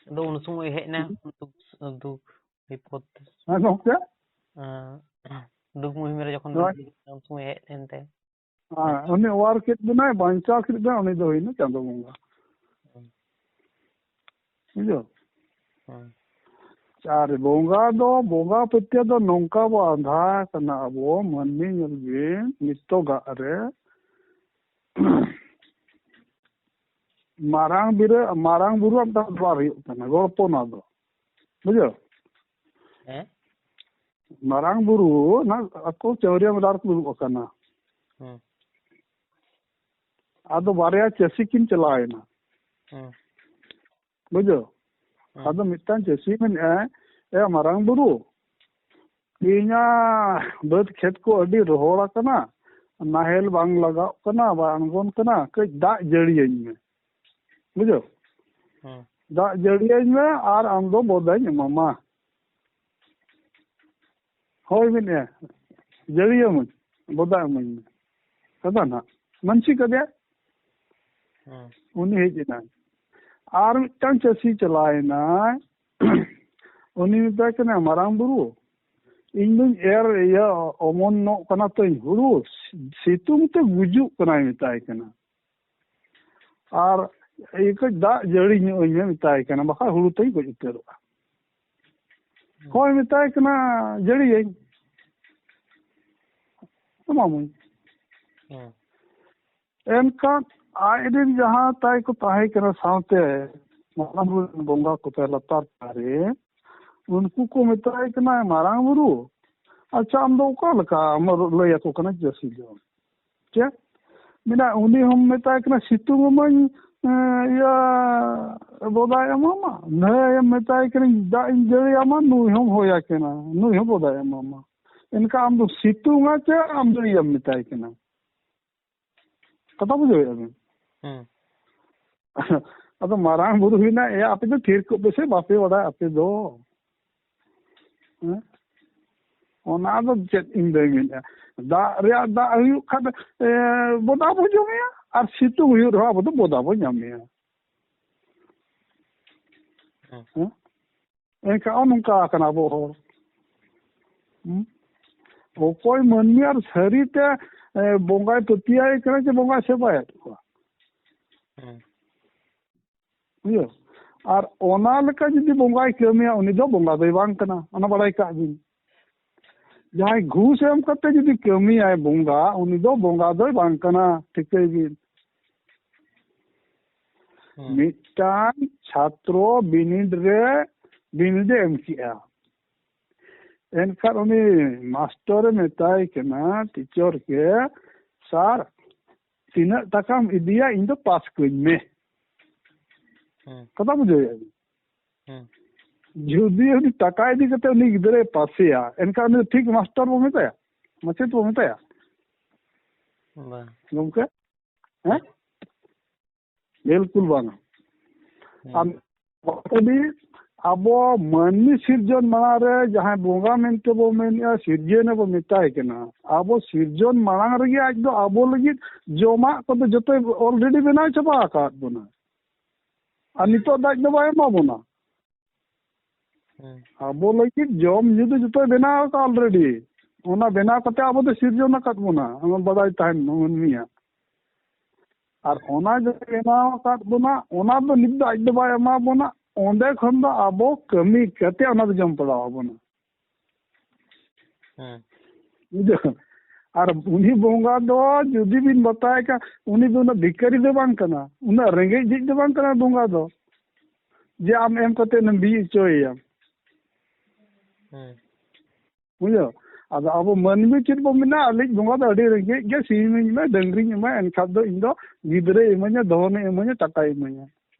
ᱟᱫᱚ ᱩᱱ ᱥᱚᱢᱚᱭ ᱦᱮᱡ ᱮᱱᱟ ᱦᱩᱸ᱾ ᱫᱩᱠ, ᱫᱩᱠ ᱵᱤᱯᱚᱫ᱾ ᱦᱮᱸ ᱜᱚᱢᱠᱮ? ᱟᱸ, ᱫᱩᱠ ᱢᱩᱦᱤᱢ ᱨᱮ ᱡᱚᱠᱷᱚᱱ ᱦᱳᱭ᱾ ᱩᱱ ᱥᱚᱢᱚᱭ ᱦᱮᱡ ᱮᱱᱛᱮ᱾ ᱦᱮᱸ, ᱩᱱᱤ ᱚᱣᱟᱨ ᱠᱮᱫ ᱵᱚᱱᱟᱭ, ᱵᱟᱧᱪᱟᱣ ᱠᱮᱫ ᱵᱚᱱᱟᱭ, ᱩᱱᱤ ᱫᱚ ᱦᱩᱭᱱᱟ ᱪᱟᱸᱫᱚ ᱵᱚᱸᱜᱟ᱾ ᱦᱩᱸ᱾ ᱵᱩᱡᱷᱟᱹᱣ? ᱦᱩᱸ᱾ ᱟᱨ ᱵᱚᱸᱜᱟ ᱫᱚ, ᱵᱚᱸᱜᱟ ᱯᱟᱹᱛᱭᱟᱹᱣ ᱫᱚ ᱱᱚᱝᱠᱟ ᱵᱚ ᱟᱸᱫᱷᱟ ᱠᱟᱱᱟ ᱟᱵᱚ ᱢᱟᱹᱱᱢᱤ, ᱧᱮᱞ ᱵᱤᱱ, ᱱᱤᱛᱚᱜᱟᱜ ᱨᱮ ᱢᱟᱨᱟᱝ ᱵᱤᱨᱟᱹ-, ᱢᱟᱨᱟᱝ ᱵᱩᱨᱩᱣᱟᱜ ᱢᱤᱫᱴᱟᱝ ᱫᱚᱨᱵᱟᱨ ᱦᱩᱭᱩᱜ ᱠᱟᱱᱟ, ᱜᱚᱲᱯᱚᱱᱟ ᱫᱚ᱾ ᱵᱩᱡᱷᱟᱹᱣ? ᱦᱮᱸ? ᱢᱟᱨᱟᱝ ᱵᱩᱨᱩ ᱚᱱᱟ ᱟᱠᱚ ᱪᱟᱹᱣᱨᱤᱭᱟᱹ ᱢᱮᱞᱟ ᱨᱮᱠᱚ ᱫᱩᱲᱩᱵ ᱟᱠᱟᱱᱟ᱾ ᱦᱩᱸ᱾ ᱟᱫᱚ ᱵᱟᱨᱭᱟ ᱪᱟᱹᱥᱤ ᱠᱤᱱ ᱪᱟᱞᱟᱣ ᱮᱱᱟ᱾ ᱦᱩᱸ᱾ ᱵᱩᱡᱷᱟᱹᱣ? ᱦᱩᱸ᱾ ᱟᱫᱚ ᱢᱤᱫᱴᱟᱝ ᱪᱟᱹᱥᱤ ᱢᱮᱱᱮᱫᱼᱟᱭ, "ᱮ ᱢᱟᱨᱟᱝ ᱵᱩᱨᱩ, ᱤᱧᱟᱜ ᱵᱟᱹᱫᱽ ᱠᱷᱮᱛ ᱠᱚ ᱟᱹᱰᱤ ᱨᱚᱦᱚᱲ ᱟᱠᱟᱱᱟ, ᱱᱟᱦᱮᱞ ᱵᱟᱝ ᱞᱟᱜᱟᱜ ᱠᱟᱱᱟ, ᱵᱟᱝ ᱟᱬᱜᱚᱱ ᱠᱟᱱᱟ, ᱠᱟᱹᱡ ᱫᱟᱜ ᱡᱟᱹᱲᱤᱭᱟᱹᱧ ᱢᱮ᱾" ᱵᱩᱡᱷᱟᱹᱣ? ᱦᱩᱸ᱾ "ᱫᱟᱜ ᱡᱟᱹᱲᱤᱭᱟᱹᱧ ᱢᱮ ᱟᱨ ᱟᱢ ᱫᱚ ᱵᱚᱫᱟᱧ ᱮᱢᱟᱢᱟ᱾" ᱦᱳᱭ ᱢᱮᱱᱮᱫᱼᱟ, "ᱡᱟᱹᱲᱤᱭᱟᱹᱢᱟᱹᱧ, ᱵᱚᱫᱟ ᱮᱢᱟᱹᱧ ᱢᱮ᱾" ᱟᱫᱚ ᱱᱟᱜ ᱢᱟᱹᱱᱥᱤᱠ ᱟᱫᱮᱭᱟ᱾ ᱦᱩᱸ᱾ ᱩᱱᱤ ᱦᱮᱡ ᱮᱱᱟᱭ᱾ ᱟᱨ ᱢᱤᱫᱴᱟᱝ ᱪᱟᱹᱥᱤ ᱪᱟᱞᱟᱣ ᱮᱱᱟᱭ᱾ ᱩᱱᱤ ᱢᱮᱛᱟᱭ ᱠᱟᱱᱟ, "ᱢᱟᱨᱟᱝ ᱵᱩᱨᱩ, ᱤᱧ ᱫᱚᱧ ᱮᱨ, ᱤᱭᱟᱹ, ᱚᱢᱚᱱᱚᱜ ᱠᱟᱱᱟ ᱛᱚᱧ ᱦᱩᱲᱩ, ᱥᱤᱛᱩᱝ ᱛᱮ ᱜᱩᱡᱩᱜ ᱠᱟᱱᱟᱭ", ᱢᱮᱛᱟᱭ ᱠᱟᱱᱟ᱾ "ᱟᱨ ᱤᱭᱟᱹ ᱠᱟᱹᱡ ᱫᱟᱜ ᱡᱟᱹᱲᱤ ᱧᱚᱜ ᱟᱹᱧ ᱢᱮ", ᱢᱮᱛᱟᱭ ᱠᱟᱱᱟ, "ᱵᱟᱠᱷᱟᱡ ᱦᱩᱲᱩ ᱛᱤᱧ ᱜᱚᱡ ᱩᱛᱟᱹᱨᱚᱜᱼᱟ᱾" ᱦᱩᱸ᱾ ᱦᱳᱭ ᱢᱮᱛᱟᱭ ᱠᱟᱱᱟ, "ᱡᱟᱹᱲᱤᱭᱟᱹᱧ, ᱮᱢᱟᱢᱟᱹᱧ᱾" ᱦᱩᱸ᱾ ᱮᱱᱠᱷᱟᱱ ᱟᱡ ᱨᱮᱱ ᱡᱟᱦᱟᱸ ᱛᱟᱭ ᱠᱚ ᱛᱟᱦᱮᱸ ᱠᱟᱱᱟ ᱥᱟᱶᱛᱮ, ᱢᱟᱨᱟᱝ ᱵᱩᱨᱩ ᱨᱮᱱ ᱵᱚᱸᱜᱟ ᱠᱚ ᱛᱟᱭ ᱞᱟᱛᱟᱨ ᱛᱟᱨᱮ, ᱩᱱᱠᱩ ᱠᱚ ᱢᱮᱛᱟᱭ ᱠᱟᱱᱟ, "ᱢᱟᱨᱟᱝ ᱵᱩᱨᱩ, ᱟᱪᱪᱷᱟ, ᱟᱢ ᱫᱚ ᱚᱠᱟ ᱞᱮᱠᱟ ᱟᱢ ᱞᱟᱹᱭ ᱟᱠᱚ ᱠᱟᱱᱟ ᱪᱟᱹᱥᱤ ᱫᱚ?" ᱪᱮᱫ? ᱢᱮᱱᱟ, ᱩᱱᱤ ᱦᱚᱸᱢ ᱢᱮᱛᱟᱭ ᱠᱟᱱᱟ, "ᱥᱤᱛᱩᱝ ᱟᱢᱟᱹᱧ, ᱮᱸ, ᱤᱭᱟᱹ, ᱵᱚᱫᱟᱭ ᱮᱢᱟᱢᱟ", ᱱᱟᱹᱭ ᱮᱢ ᱢᱮᱛᱟᱭ ᱠᱟᱱᱟ, "ᱫᱟᱜ ᱤᱧ ᱡᱟᱹᱲᱤᱭᱟᱢᱟ", ᱱᱩᱭ ᱦᱚᱸᱢ ᱦᱚᱭᱟᱭ ᱠᱟᱱᱟ, ᱱᱩᱭ ᱦᱚᱸ ᱵᱚᱫᱟᱭ ᱮᱢᱟᱢᱟ᱾ ᱮᱱᱠᱷᱟᱱ ᱟᱢ ᱫᱚ ᱥᱤᱛᱩᱝᱟ ᱪᱮ ᱟᱢ ᱫᱚ ᱤᱭᱟᱹᱢ ᱢᱮᱛᱟᱭ ᱠᱟᱱᱟ? ᱠᱟᱛᱷᱟ ᱵᱩᱡᱷᱟᱹᱣᱮᱫᱼᱟ ᱵᱮᱱ? ᱦᱩᱸ᱾ ᱟᱫᱚ ᱢᱟᱨᱟᱝ ᱵᱩᱨᱩ ᱦᱩᱭᱱᱟ, ᱮ, ᱟᱯᱮ ᱫᱚ ᱛᱷᱤᱨ ᱠᱚᱜ ᱯᱮᱥᱮ, ᱵᱟᱯᱮ ᱵᱟᱲᱟᱭᱟ ᱟᱯᱮ ᱫᱚ᱾ ᱦᱮᱸ? ᱚᱱᱟ ᱫᱚ ᱪᱮᱫ ᱤᱧ ᱫᱚᱧ ᱢᱮᱱᱮᱫᱼᱟ, ᱫᱟᱜ ᱨᱮᱭᱟᱜ ᱫᱟᱜ ᱦᱩᱭᱩᱜ ᱠᱷᱟᱱ, ᱮ, ᱵᱚᱫᱟ ᱵᱚ ᱡᱚᱢᱮᱭᱟ, ᱟᱨ ᱥᱤᱛᱩᱝ ᱦᱩᱭᱩᱜ ᱨᱮᱦᱚᱸ ᱟᱵᱚ ᱫᱚ ᱵᱚᱫᱟ ᱵᱚ ᱧᱟᱢᱮᱭᱟ᱾ ᱦᱮᱸ᱾ ᱦᱮᱸ? ᱮᱱᱠᱷᱟᱱ ᱱᱚᱜᱼᱚ ᱱᱚᱝᱠᱟ ᱟᱠᱟᱱᱟ ᱟᱵᱚ ᱦᱚᱲ᱾ ᱦᱩᱸ? ᱚᱠᱚᱭ ᱢᱟᱹᱱᱢᱤ ᱟᱨ ᱥᱟᱹᱨᱤᱛᱮ, ᱮ, ᱵᱚᱸᱜᱟᱭ ᱯᱟᱹᱛᱭᱟᱹᱣ ᱠᱟᱱᱟ ᱡᱮ ᱵᱚᱸᱜᱟᱭ ᱥᱮᱵᱟᱭᱮᱫ ᱠᱚᱣᱟ᱾ ᱦᱮᱸ᱾ ᱵᱩᱡᱷᱟᱹᱣ? ᱟᱨ ᱚᱱᱟ ᱞᱮᱠᱟ ᱡᱩᱫᱤ ᱵᱚᱸᱜᱟᱭ ᱠᱟᱹᱢᱤᱭᱟ, ᱩᱱᱤ ᱫᱚ ᱵᱚᱸᱜᱟ ᱫᱚᱭ ᱵᱟᱝ ᱠᱟᱱᱟ᱾ ᱚᱱᱟ ᱵᱟᱲᱟᱭ ᱠᱟᱜ ᱵᱤᱱ᱾ ᱡᱟᱦᱟᱸᱭ ᱜᱷᱩᱥ ᱮᱢ ᱠᱟᱛᱮ ᱡᱩᱫᱤ ᱠᱟᱹᱢᱤᱭᱟᱭ ᱵᱚᱸᱜᱟ, ᱩᱱᱤ ᱫᱚ ᱵᱚᱸᱜᱟ ᱫᱚᱭ ᱵᱟᱝ ᱠᱟᱱᱟ᱾ ᱴᱷᱤᱠᱟᱹᱭ ᱵᱤᱱ᱾ ᱦᱮᱸ᱾ ᱢᱤᱫᱴᱟᱝ ᱪᱷᱟᱛᱨᱚ ᱵᱤᱱᱤᱰ ᱨᱮ ᱵᱤᱱᱤᱰ ᱮ ᱮᱢ ᱠᱮᱜᱼᱟ᱾ ᱮᱱᱠᱷᱟᱱ ᱩᱱᱤ ᱢᱟᱥᱴᱚᱨᱮ ᱢᱮᱛᱟᱭ ᱠᱟᱱᱟ, ᱴᱤᱪᱚᱨ ᱜᱮ, "ᱥᱟᱨ, ᱛᱤᱱᱟᱹᱜ ᱴᱟᱠᱟᱢ ᱤᱫᱤᱭᱟ, ᱤᱧ ᱫᱚ ᱯᱟᱥ ᱠᱟᱹᱧ ᱢᱮ᱾" ᱦᱮᱸ᱾ ᱠᱟᱛᱷᱟ ᱵᱩᱡᱷᱟᱹᱣᱮᱫᱼᱟ ᱵᱤᱱ? ᱦᱮᱸ᱾ ᱡᱩᱫᱤ ᱩᱱᱤ ᱴᱟᱠᱟ ᱤᱫᱤ ᱠᱟᱛᱮ ᱩᱱᱤ ᱜᱤᱫᱽᱨᱟᱹᱭ ᱯᱟᱥᱮᱭᱟ, ᱮᱱᱠᱷᱟᱱ ᱩᱱᱤ ᱴᱷᱤᱠ ᱢᱟᱥᱴᱚᱨ ᱵᱚ ᱢᱮᱛᱟᱭᱟ? ᱢᱟᱪᱮᱫ ᱵᱚ ᱢᱮᱛᱟᱭᱟ? ᱵᱟᱝ᱾ ᱜᱚᱢᱠᱮ? ᱦᱮᱸ? ᱵᱤᱞᱠᱩᱞ ᱵᱟᱝᱟ᱾ ᱦᱮᱸ᱾ ᱟᱨ ᱟᱵᱚ ᱢᱟᱹᱱᱢᱤ ᱥᱤᱨᱡᱚᱱ ᱢᱟᱲᱟᱝ ᱨᱮ ᱡᱟᱦᱟᱸᱭ ᱵᱚᱸᱜᱟ ᱢᱮᱱᱛᱮ ᱵᱚ ᱢᱮᱱᱮᱫᱼᱟ, ᱥᱤᱨᱡᱚᱱᱮ ᱵᱚ ᱢᱮᱛᱟᱭ ᱠᱟᱱᱟ, ᱟᱵᱚ ᱥᱤᱨᱡᱚᱱ ᱢᱟᱲᱟᱝ ᱨᱮᱜᱮ ᱟᱡ ᱫᱚ ᱟᱵᱚ ᱞᱟᱹᱜᱤᱫ ᱡᱚᱢᱟᱜ ᱠᱚᱫᱚ ᱡᱚᱛᱚᱭ already ᱵᱮᱱᱟᱣ ᱪᱟᱵᱟ ᱟᱠᱟᱫ ᱵᱚᱱᱟ᱾ ᱟᱨ ᱱᱤᱛᱚᱜ ᱫᱚ ᱟᱡ ᱫᱚ ᱵᱟᱭ ᱮᱢᱟ ᱵᱚᱱᱟ᱾ ᱦᱮᱸ᱾ ᱟᱵᱚ ᱞᱟᱹᱜᱤᱫ ᱡᱚᱢ ᱧᱩ ᱫᱚ ᱡᱚᱛᱚᱭ ᱵᱮᱱᱟᱣ ᱟᱠᱟᱫ already᱾ ᱚᱱᱟ ᱵᱮᱱᱟᱣ ᱠᱟᱛᱮ ᱟᱵᱚ ᱫᱚ ᱥᱤᱨᱡᱚᱱ ᱟᱠᱟᱫ ᱵᱚᱱᱟ, ᱚᱱᱟ ᱵᱟᱰᱟᱭ ᱛᱟᱦᱮᱱ ᱢᱟᱹᱱᱢᱤᱭᱟᱜ᱾ ᱟᱨ ᱚᱱᱟ ᱡᱟᱦᱟᱸ ᱵᱮᱱᱟᱣ ᱟᱠᱟᱫ ᱵᱚᱱᱟ, ᱚᱱᱟ ᱫᱚ ᱱᱤᱛ ᱫᱚ ᱟᱡ ᱫᱚ ᱵᱟᱭ ᱮᱢᱟ ᱵᱚᱱᱟ᱾ ᱚᱸᱰᱮ ᱠᱷᱚᱱ ᱫᱚ ᱟᱵᱚ ᱠᱟᱹᱢᱤ ᱠᱟᱛᱮ ᱚᱱᱟ ᱫᱚ ᱡᱚᱢ ᱯᱟᱲᱟᱣ ᱟᱵᱚᱱᱟ᱾ ᱦᱮᱸ᱾ ᱵᱩᱡᱷᱟᱹᱣ? ᱟᱨ ᱩᱱᱤ ᱵᱚᱸᱜᱟ ᱫᱚ ᱡᱩᱫᱤ ᱵᱤᱱ ᱵᱟᱛᱟᱭ ᱠᱷᱟᱱ, ᱩᱱᱤ ᱫᱚ ᱩᱱᱟᱹᱜ ᱵᱷᱤᱠᱟᱨᱤ ᱫᱚ ᱵᱟᱝ ᱠᱟᱱᱟ, ᱩᱱᱟᱹᱜ ᱨᱮᱸᱜᱮᱡ ᱡᱤᱡ ᱫᱚ ᱵᱟᱝ ᱠᱟᱱᱟ ᱵᱚᱸᱜᱟ ᱫᱚ, ᱡᱮ ᱟᱢ ᱮᱢ ᱠᱟᱛᱮ ᱮᱢ ᱵᱤ ᱦᱚᱪᱚᱭᱮᱭᱟ᱾ ᱦᱮᱸ᱾ ᱵᱩᱡᱷᱟᱹᱣ? ᱟᱫᱚ ᱟᱵᱚ ᱢᱟᱹᱱᱢᱤ ᱪᱮᱫ ᱵᱚ ᱢᱮᱱᱟ, ᱟᱞᱮᱭᱤᱡ ᱵᱚᱸᱜᱟ ᱫᱚ ᱟᱹᱰᱤ ᱨᱮᱸᱜᱮᱡ ᱜᱮ, ᱥᱤᱢ ᱤᱧ ᱮᱢᱟᱭ, ᱰᱟᱹᱝᱨᱤᱧ ᱮᱢᱟᱭ, ᱮᱱᱠᱷᱟᱱ ᱫᱚ ᱤᱧ ᱫᱚ ᱜᱤᱫᱽᱨᱟᱹᱭ ᱤᱢᱟᱹᱧᱟ, ᱫᱷᱚᱱᱮ ᱤᱢᱟᱹᱧᱟ, ᱴᱟᱠᱟᱭ ᱤᱢᱟᱹᱧᱟ᱾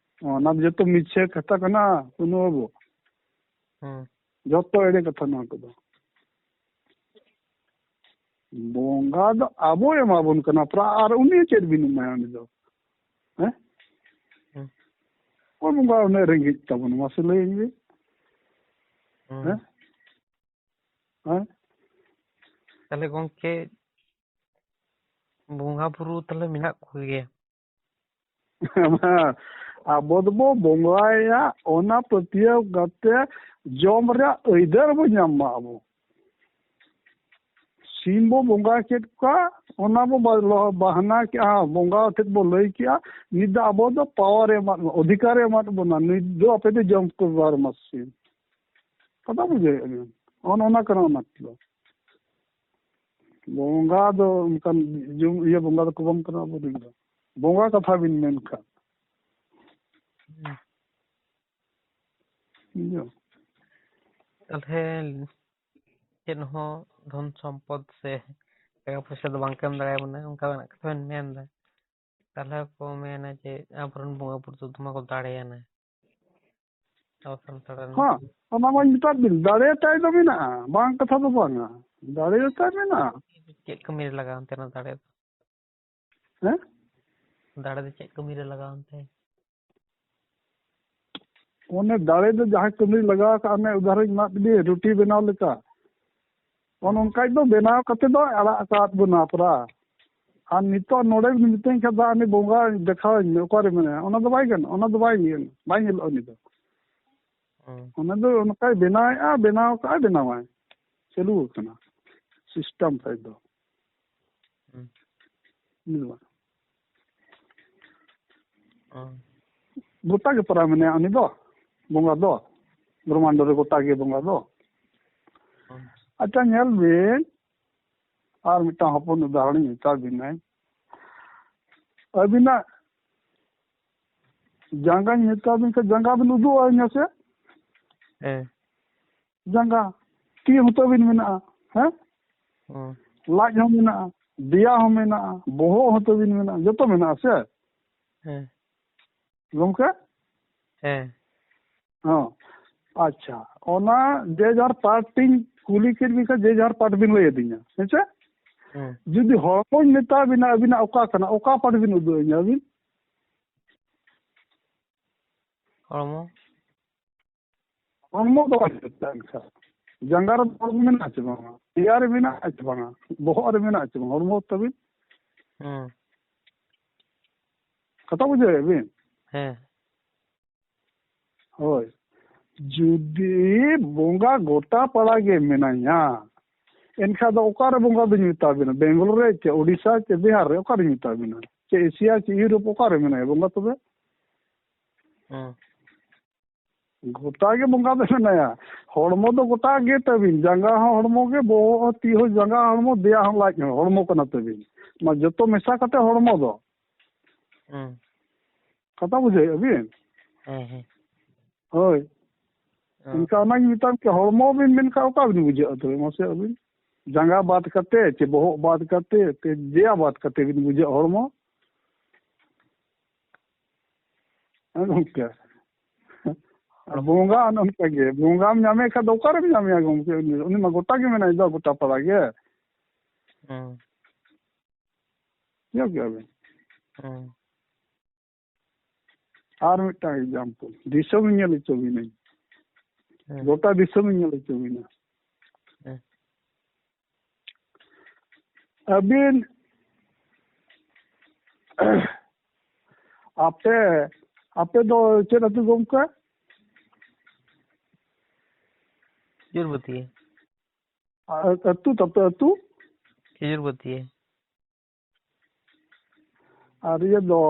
ᱚᱱᱟ ᱫᱚ ᱡᱚᱛᱚ ᱢᱤᱪᱷᱟᱹ ᱠᱟᱛᱷᱟ ᱠᱟᱱᱟ, ᱠᱳᱱᱳ ᱵᱟᱹᱵᱩ᱾ ᱦᱮᱸ᱾ ᱡᱚᱛᱚ ᱮᱲᱮ ᱠᱟᱛᱷᱟ ᱱᱚᱣᱟ ᱠᱚᱫᱚ᱾ ᱵᱚᱸᱜᱟ ᱫᱚ ᱟᱵᱚᱭ ᱮᱢᱟ ᱵᱚᱱ ᱠᱟᱱᱟ ᱯᱨᱟ-, ᱟᱨ ᱩᱱᱤ ᱪᱮᱫ ᱵᱤᱱ ᱮᱢᱟᱭᱟ ᱩᱱᱤ ᱫᱚ? ᱦᱮᱸ? ᱦᱮᱸ᱾ ᱚᱠᱚᱭ ᱵᱚᱸᱜᱟ ᱩᱱᱟᱹᱜ ᱨᱮᱸᱜᱮᱡ ᱛᱟᱵᱚᱱ, ᱢᱟᱥᱮ ᱞᱟᱹᱭᱟᱹᱧ ᱵᱤᱱ? ᱦᱮᱸ᱾ ᱦᱮᱸ? ᱦᱮᱸ? ᱛᱟᱦᱞᱮ ᱜᱚᱝᱠᱮ, ᱵᱚᱸᱜᱟ ᱵᱩᱨᱩ ᱛᱟᱦᱞᱮ ᱢᱮᱱᱟᱜ ᱠᱚᱜᱮᱭᱟ? ᱟᱵᱚ ᱫᱚᱵᱚ ᱵᱚᱸᱜᱟᱭᱟ, ᱚᱱᱟ ᱯᱟᱹᱛᱭᱟᱹᱣ ᱠᱟᱛᱮ ᱡᱚᱢ ᱨᱮᱭᱟᱜ ᱟᱹᱭᱫᱟᱹᱨ ᱵᱚ ᱧᱟᱢ ᱢᱟ ᱟᱵᱚ᱾ ᱥᱤᱢ ᱵᱚ ᱵᱚᱸᱜᱟ ᱠᱮᱫ ᱠᱚᱣᱟ, ᱚᱱᱟ ᱵᱚ ᱵᱟ-, ᱞᱚ-, ᱵᱟᱦᱱᱟ ᱠᱮᱜᱼᱟ, ᱵᱚᱸᱜᱟ ᱴᱷᱮᱱ ᱵᱚ ᱞᱟᱹᱭ ᱠᱮᱜᱼᱟ, ᱱᱤᱛ ᱫᱚ ᱟᱵᱚ ᱫᱚ power ᱮ ᱮᱢᱟᱫ ᱵᱚᱱᱟ, ᱚᱫᱷᱤᱠᱟᱨ ᱮ ᱮᱢᱟᱫ ᱵᱚᱱᱟ, ᱱᱤᱛ ᱫᱚ ᱟᱯᱮ ᱫᱚ ᱡᱚᱢ ᱠᱚ ᱵᱟᱨᱚ ᱢᱟᱥ ᱥᱤᱢ᱾ ᱠᱟᱛᱷᱟ ᱵᱩᱡᱷᱟᱹᱣᱮᱫᱼᱟ ᱵᱮᱱ? ᱚᱱ-, ᱚᱱᱟ ᱠᱟᱱᱟ ᱚᱱᱟ ᱫᱚ᱾ ᱵᱚᱸᱜᱟ ᱫᱚ ᱚᱱᱠᱟᱱ ᱡᱚᱢ ᱤᱭᱟᱹ ᱵᱚᱸᱜᱟ ᱫᱚᱠᱚ ᱵᱟᱝ ᱠᱟᱱᱟ ᱟᱵᱚᱨᱮᱱ ᱫᱚ᱾ ᱵᱚᱸᱜᱟ ᱠᱟᱛᱷᱟ ᱵᱤᱱ ᱢᱮᱱ ᱠᱷᱟᱱ᱾ ᱵᱩᱡᱷᱟᱹᱣ? ᱛᱟᱦᱞᱮ ᱪᱮᱫ ᱦᱚᱸ ᱫᱷᱚᱱ ᱥᱚᱢᱯᱚᱫ ᱥᱮ ᱴᱟᱠᱟ ᱯᱚᱭᱥᱟ ᱫᱚ ᱵᱟᱝ ᱠᱚ ᱮᱢ ᱫᱟᱲᱮᱭᱟᱵᱚᱱᱟ, ᱚᱱᱠᱟᱱᱟᱜ ᱠᱟᱛᱷᱟ ᱵᱮᱱ ᱢᱮᱱ ᱮᱫᱟ᱾ ᱛᱟᱦᱚᱞᱮ ᱠᱚ ᱢᱮᱱᱟ ᱡᱮ ᱟᱵᱚᱨᱮᱱ ᱵᱚᱸᱜᱟ ᱵᱩᱨᱩ ᱫᱚ ᱫᱚᱢᱮ ᱠᱚ ᱫᱟᱲᱮᱭᱟᱱᱟ᱾ ᱟᱵᱚ ᱥᱟᱱᱛᱟᱲ ᱨᱮᱱ ᱦᱮᱸ, ᱚᱱᱟ ᱢᱟᱧ ᱢᱮᱛᱟᱫ ᱵᱤᱱ, ᱫᱟᱲᱮ ᱛᱟᱭ ᱫᱚ ᱢᱮᱱᱟᱜᱼᱟ, ᱵᱟᱝ ᱠᱟᱛᱷᱟ ᱫᱚ ᱵᱟᱝᱟ, ᱫᱟᱲᱮ ᱛᱟᱭ ᱢᱮᱱᱟᱜᱼᱟ᱾ ᱪᱮᱫ ᱠᱟᱹᱢᱤ ᱨᱮ ᱞᱟᱜᱟᱣ ᱮᱱᱛᱮ ᱚᱱᱟ ᱫᱟᱲᱮ ᱫᱚ? ᱦᱮᱸ? ᱫᱟᱲᱮ ᱫᱚ ᱪᱮᱫ ᱠᱟᱹᱢᱤ ᱨᱮ ᱞᱟᱜᱟᱣ ᱮᱱᱛᱮ? ᱚᱱᱮ ᱫᱟᱲᱮ ᱫᱚ ᱡᱟᱦᱟᱸ ᱠᱟᱹᱢᱤ ᱞᱟᱜᱟᱣ ᱠᱟᱜ ᱢᱮ, ᱩᱫᱟᱦᱚᱨᱚᱧ ᱮᱢᱟᱫ ᱢᱮᱭᱟ, ᱨᱩᱴᱤ ᱵᱮᱱᱟᱣ ᱞᱮᱠᱟ᱾ ᱚᱱ ᱚᱱᱠᱟ ᱫᱚ ᱵᱮᱱᱟᱣ ᱠᱟᱛᱮ ᱫᱚ ᱟᱲᱟᱜ ᱟᱠᱟᱫ ᱵᱚᱱᱟ ᱯᱨᱟ᱾ ᱟᱨ ᱱᱤᱛᱚᱜ ᱱᱚᱰᱮ ᱵᱤᱱ ᱢᱤᱛᱟᱹᱧ ᱠᱷᱟᱱ ᱫᱚ, ᱩᱱᱤ ᱵᱚᱸᱜᱟ ᱫᱮᱠᱷᱟᱣᱟᱹᱧ ᱢᱮ, ᱚᱠᱟᱨᱮ ᱢᱮᱱᱟᱭᱟ? ᱚᱱᱟ ᱫᱚ ᱵᱟᱭ ᱜᱟᱱᱚᱜᱼᱟ, ᱚᱱᱟ ᱫᱚ ᱵᱟᱭ ᱧᱮᱞ, ᱵᱟᱭ ᱧᱮᱞᱚᱜᱼᱟ ᱩᱱᱤ ᱫᱚ᱾ ᱦᱩᱸ᱾ ᱚᱱᱟ ᱫᱚ ᱚᱱᱠᱟᱭ ᱵᱮᱱᱟᱣᱮᱫᱼᱟ, ᱵᱮᱱᱟᱣ ᱠᱟᱜᱼᱟᱭ, ᱵᱮᱱᱟᱣᱟᱭ, ᱪᱟᱹᱞᱩ ᱟᱠᱟᱱᱟ ᱥᱤᱥᱴᱮᱢ ᱛᱟᱭ ᱫᱚ᱾ ᱦᱩᱸ᱾ ᱵᱩᱡᱷᱟᱹᱣ ᱵᱟᱝ? ᱦᱩᱸ᱾ ᱜᱚᱴᱟ ᱜᱮ ᱯᱟᱨᱟ ᱢᱮᱱᱟᱭᱟ ᱩᱱᱤ ᱫᱚ, ᱵᱚᱸᱜᱟ ᱫᱚ, ᱵᱨᱚᱦᱢᱟᱱᱰᱚ ᱨᱮ ᱜᱚᱴᱟ ᱜᱮ ᱵᱚᱸᱜᱟ ᱫᱚ᱾ ᱦᱩᱸ᱾ ᱟᱪᱪᱷᱟ, ᱧᱮᱞ ᱵᱤᱱ, ᱟᱨ ᱢᱤᱫᱴᱟᱝ ᱦᱚᱯᱚᱱ ᱩᱫᱟᱦᱚᱨᱚᱱᱤᱧ ᱢᱮᱛᱟ ᱵᱤᱱᱟᱹᱧ᱾ ᱟᱹᱵᱤᱱᱟᱜ ᱡᱟᱸᱜᱟᱧ ᱢᱮᱛᱟ ᱵᱤᱱ ᱠᱷᱟᱱ, ᱡᱟᱸᱜᱟ ᱵᱤᱱ ᱩᱫᱩᱜ ᱟᱹᱧᱟ ᱥᱮ? ᱦᱮᱸ᱾ ᱡᱟᱸᱜᱟ, ᱛᱤ ᱦᱚᱸ ᱛᱟᱹᱵᱤᱱ ᱢᱮᱱᱟᱜᱼᱟ, ᱦᱮᱸ? ᱦᱩᱸ᱾ ᱞᱟᱡ ᱦᱚᱸ ᱢᱮᱱᱟᱜᱼᱟ, ᱫᱮᱭᱟ ᱦᱚᱸ ᱢᱮᱱᱟᱜᱼᱟ, ᱵᱚᱦᱚᱜ ᱦᱚᱸ ᱛᱟᱹᱵᱤᱱ ᱢᱮᱱᱟᱜᱼᱟ, ᱡᱚᱛᱚ ᱢᱮᱱᱟᱜᱼᱟ ᱥᱮ? ᱦᱮᱸ᱾ ᱜᱚᱢᱠᱮ? ᱦᱮᱸ᱾ ᱦᱚᱸ᱾ ᱟᱪᱪᱷᱟ, ᱚᱱᱟ ᱡᱮ ᱡᱟᱨ ᱯᱟᱨᱴ ᱤᱧ ᱠᱩᱞᱤ ᱠᱮᱫ ᱵᱤᱱ ᱠᱷᱟᱱ, ᱡᱮ ᱡᱟᱨ ᱯᱟᱨᱴ ᱵᱤᱱ ᱞᱟᱹᱭ ᱟᱹᱫᱤᱧᱟ, ᱦᱮᱸ ᱥᱮ? ᱦᱩᱸ᱾ ᱡᱩᱫᱤ ᱦᱚᱲᱢᱚᱧ ᱢᱮᱛᱟ ᱵᱤᱱᱟ, ᱟᱹᱵᱤᱱᱟᱜ ᱚᱠᱟ ᱠᱟᱱᱟ, ᱚᱠᱟ ᱯᱟᱨᱴ ᱵᱤᱱ ᱩᱫᱩᱜ ᱟᱹᱧᱟ ᱟᱹᱵᱤᱱ? ᱦᱚᱲᱢᱚ᱾ ᱦᱚᱲᱢᱚ ᱫᱚ ᱵᱟᱝ ᱪᱤᱠᱟᱹᱜᱼᱟ ᱮᱱᱠᱷᱟᱱ᱾ ᱡᱟᱸᱜᱟ ᱨᱮ ᱦᱚᱲᱢᱚ ᱢᱮᱱᱟᱜᱼᱟ ᱪᱮ ᱵᱟᱝᱟ? ᱫᱮᱭᱟ ᱨᱮ ᱢᱮᱱᱟᱜᱼᱟ ᱪᱮ ᱵᱟᱝᱟ? ᱵᱚᱦᱚᱜ ᱨᱮ ᱢᱮᱱᱟᱜᱼᱟ ᱪᱮ ᱵᱟᱝᱟ? ᱦᱚᱲᱢᱚ ᱛᱟᱹᱵᱤᱱ? ᱦᱩᱸ᱾ ᱠᱟᱛᱷᱟ ᱵᱩᱡᱷᱟᱹᱣᱮᱫ ᱵᱤᱱ? ᱦᱮᱸ᱾ ᱦᱳᱭ᱾ ᱡᱩᱫᱤ ᱵᱚᱸᱜᱟ ᱜᱚᱴᱟ ᱯᱟᱲᱟ ᱜᱮ ᱢᱮᱱᱟᱭᱟ, ᱮᱱᱠᱷᱟᱱ ᱫᱚ ᱚᱠᱟᱨᱮ ᱵᱚᱸᱜᱟ ᱫᱚᱧ ᱢᱮᱛᱟ ᱵᱤᱱᱟ? ᱵᱮᱝᱜᱚᱞ ᱨᱮ ᱪᱮ ᱳᱰᱤᱥᱟ ᱪᱮ ᱵᱤᱦᱟᱨ ᱨᱮ ᱚᱠᱟᱨᱮᱧ ᱢᱮᱛᱟ ᱵᱤᱱᱟ? ᱪᱮ ᱮᱥᱤᱭᱟ ᱪᱮ ᱤᱭᱩᱨᱳᱯ ᱚᱠᱟᱨᱮ ᱢᱮᱱᱟᱭᱟ ᱵᱚᱸᱜᱟ ᱛᱚᱵᱮ? ᱦᱩᱸ᱾ ᱜᱚᱴᱟ ᱜᱮ ᱵᱚᱸᱜᱟ ᱫᱚ ᱢᱮᱱᱟᱭᱟ᱾ ᱦᱚᱲᱢᱚ ᱫᱚ ᱜᱚᱴᱟ ᱜᱮ ᱛᱟᱹᱵᱤᱱ, ᱡᱟᱸᱜᱟ ᱦᱚᱸ ᱦᱚᱲᱢᱚ ᱜᱮ, ᱵᱚᱦᱚᱜ ᱦᱚᱸ, ᱛᱤ ᱦᱚᱸ, ᱡᱟᱸᱜᱟ ᱦᱚᱲᱢᱚ, ᱫᱮᱭᱟ ᱦᱚᱸ, ᱞᱟᱡ ᱦᱚᱸ ᱦᱚᱲᱢᱚ ᱠᱟᱱᱟ ᱛᱟᱹᱵᱤᱱ᱾ ᱚᱱᱟ ᱡᱚᱛᱚ ᱢᱮᱥᱟ ᱠᱟᱛᱮ ᱦᱚᱲᱢᱚ ᱫᱚ᱾ ᱦᱩᱸ᱾ ᱠᱟᱛᱷᱟ ᱵᱩᱡᱷᱟᱹᱣᱮᱫᱼᱟ ᱵᱤᱱ? ᱦᱮᱸ, ᱦᱮᱸ᱾ ᱦᱳᱭ᱾ ᱮᱱᱠᱷᱟᱱ ᱚᱱᱟᱧ ᱢᱮᱛᱟᱢ ᱠᱮ, ᱦᱚᱲᱢᱚ ᱵᱤᱱ ᱢᱮᱱᱠᱷᱟᱱ ᱚᱠᱟ ᱵᱤᱱ ᱵᱩᱡᱷᱟᱹᱜᱼᱟ ᱛᱚᱵᱮ? ᱢᱟᱥᱮ ᱟᱹᱵᱤᱱ ᱡᱟᱸᱜᱟ ᱵᱟᱫ ᱠᱟᱛᱮ ᱪᱮ ᱵᱚᱦᱚᱜ ᱵᱟᱫ ᱠᱟᱛᱮ ᱪᱮ ᱡᱮᱭᱟ ᱵᱟᱫ ᱠᱟᱛᱮ ᱵᱤᱱ ᱵᱩᱡᱷᱟᱹᱜᱼᱟ ᱦᱚᱲᱢᱚ? ᱦᱮᱸ ᱜᱚᱢᱠᱮ, ᱟᱨ ᱵᱚᱸᱜᱟ ᱚᱱᱮ ᱚᱱᱠᱟ ᱜᱮ, ᱵᱚᱸᱜᱟᱢ ᱧᱟᱢᱮ ᱠᱷᱟᱱ ᱫᱚ ᱚᱠᱟᱨᱮᱢ ᱧᱟᱢᱮᱭᱟ ᱜᱚᱢᱠᱮ? ᱩᱱᱤ, ᱩᱱᱤ ᱢᱟ ᱜᱚᱴᱟ ᱜᱮ ᱢᱮᱱᱟᱭ ᱫᱚ, ᱜᱚᱴᱟ ᱯᱟᱲᱟ ᱜᱮ᱾ ᱦᱮᱸ᱾ ᱵᱩᱡᱷᱟᱹᱣ ᱠᱮᱜᱼᱟ ᱵᱮᱱ? ᱦᱮᱸ᱾ ᱟᱨ ᱢᱤᱫᱴᱟᱝ example, ᱫᱤᱥᱚᱢ ᱧᱮᱞ ᱦᱚᱪᱚ ᱵᱤᱱᱟᱹᱧ᱾ ᱦᱮᱸ᱾ ᱜᱚᱴᱟ ᱫᱤᱥᱚᱢ ᱧᱮᱞ ᱦᱚᱪᱚ ᱵᱤᱱᱟ᱾ ᱦᱮᱸ᱾ ᱟᱹᱵᱤᱱ, ᱟᱯᱮ, ᱟᱯᱮ ᱫᱚ ᱪᱮᱫ ᱟᱹᱛᱩ ᱜᱚᱢᱠᱮ? ᱠᱷᱤᱡᱩᱨᱯᱟᱹᱛᱤᱭᱟᱹ᱾ ᱟ-, ᱟᱹᱛᱩ ᱛᱟᱯᱮ ᱟᱹᱛᱩ? ᱠᱷᱤᱡᱩᱨᱯᱟᱹᱛᱤᱭᱟᱹ᱾ ᱟᱨ ᱤᱭᱟᱹ ᱫᱚ,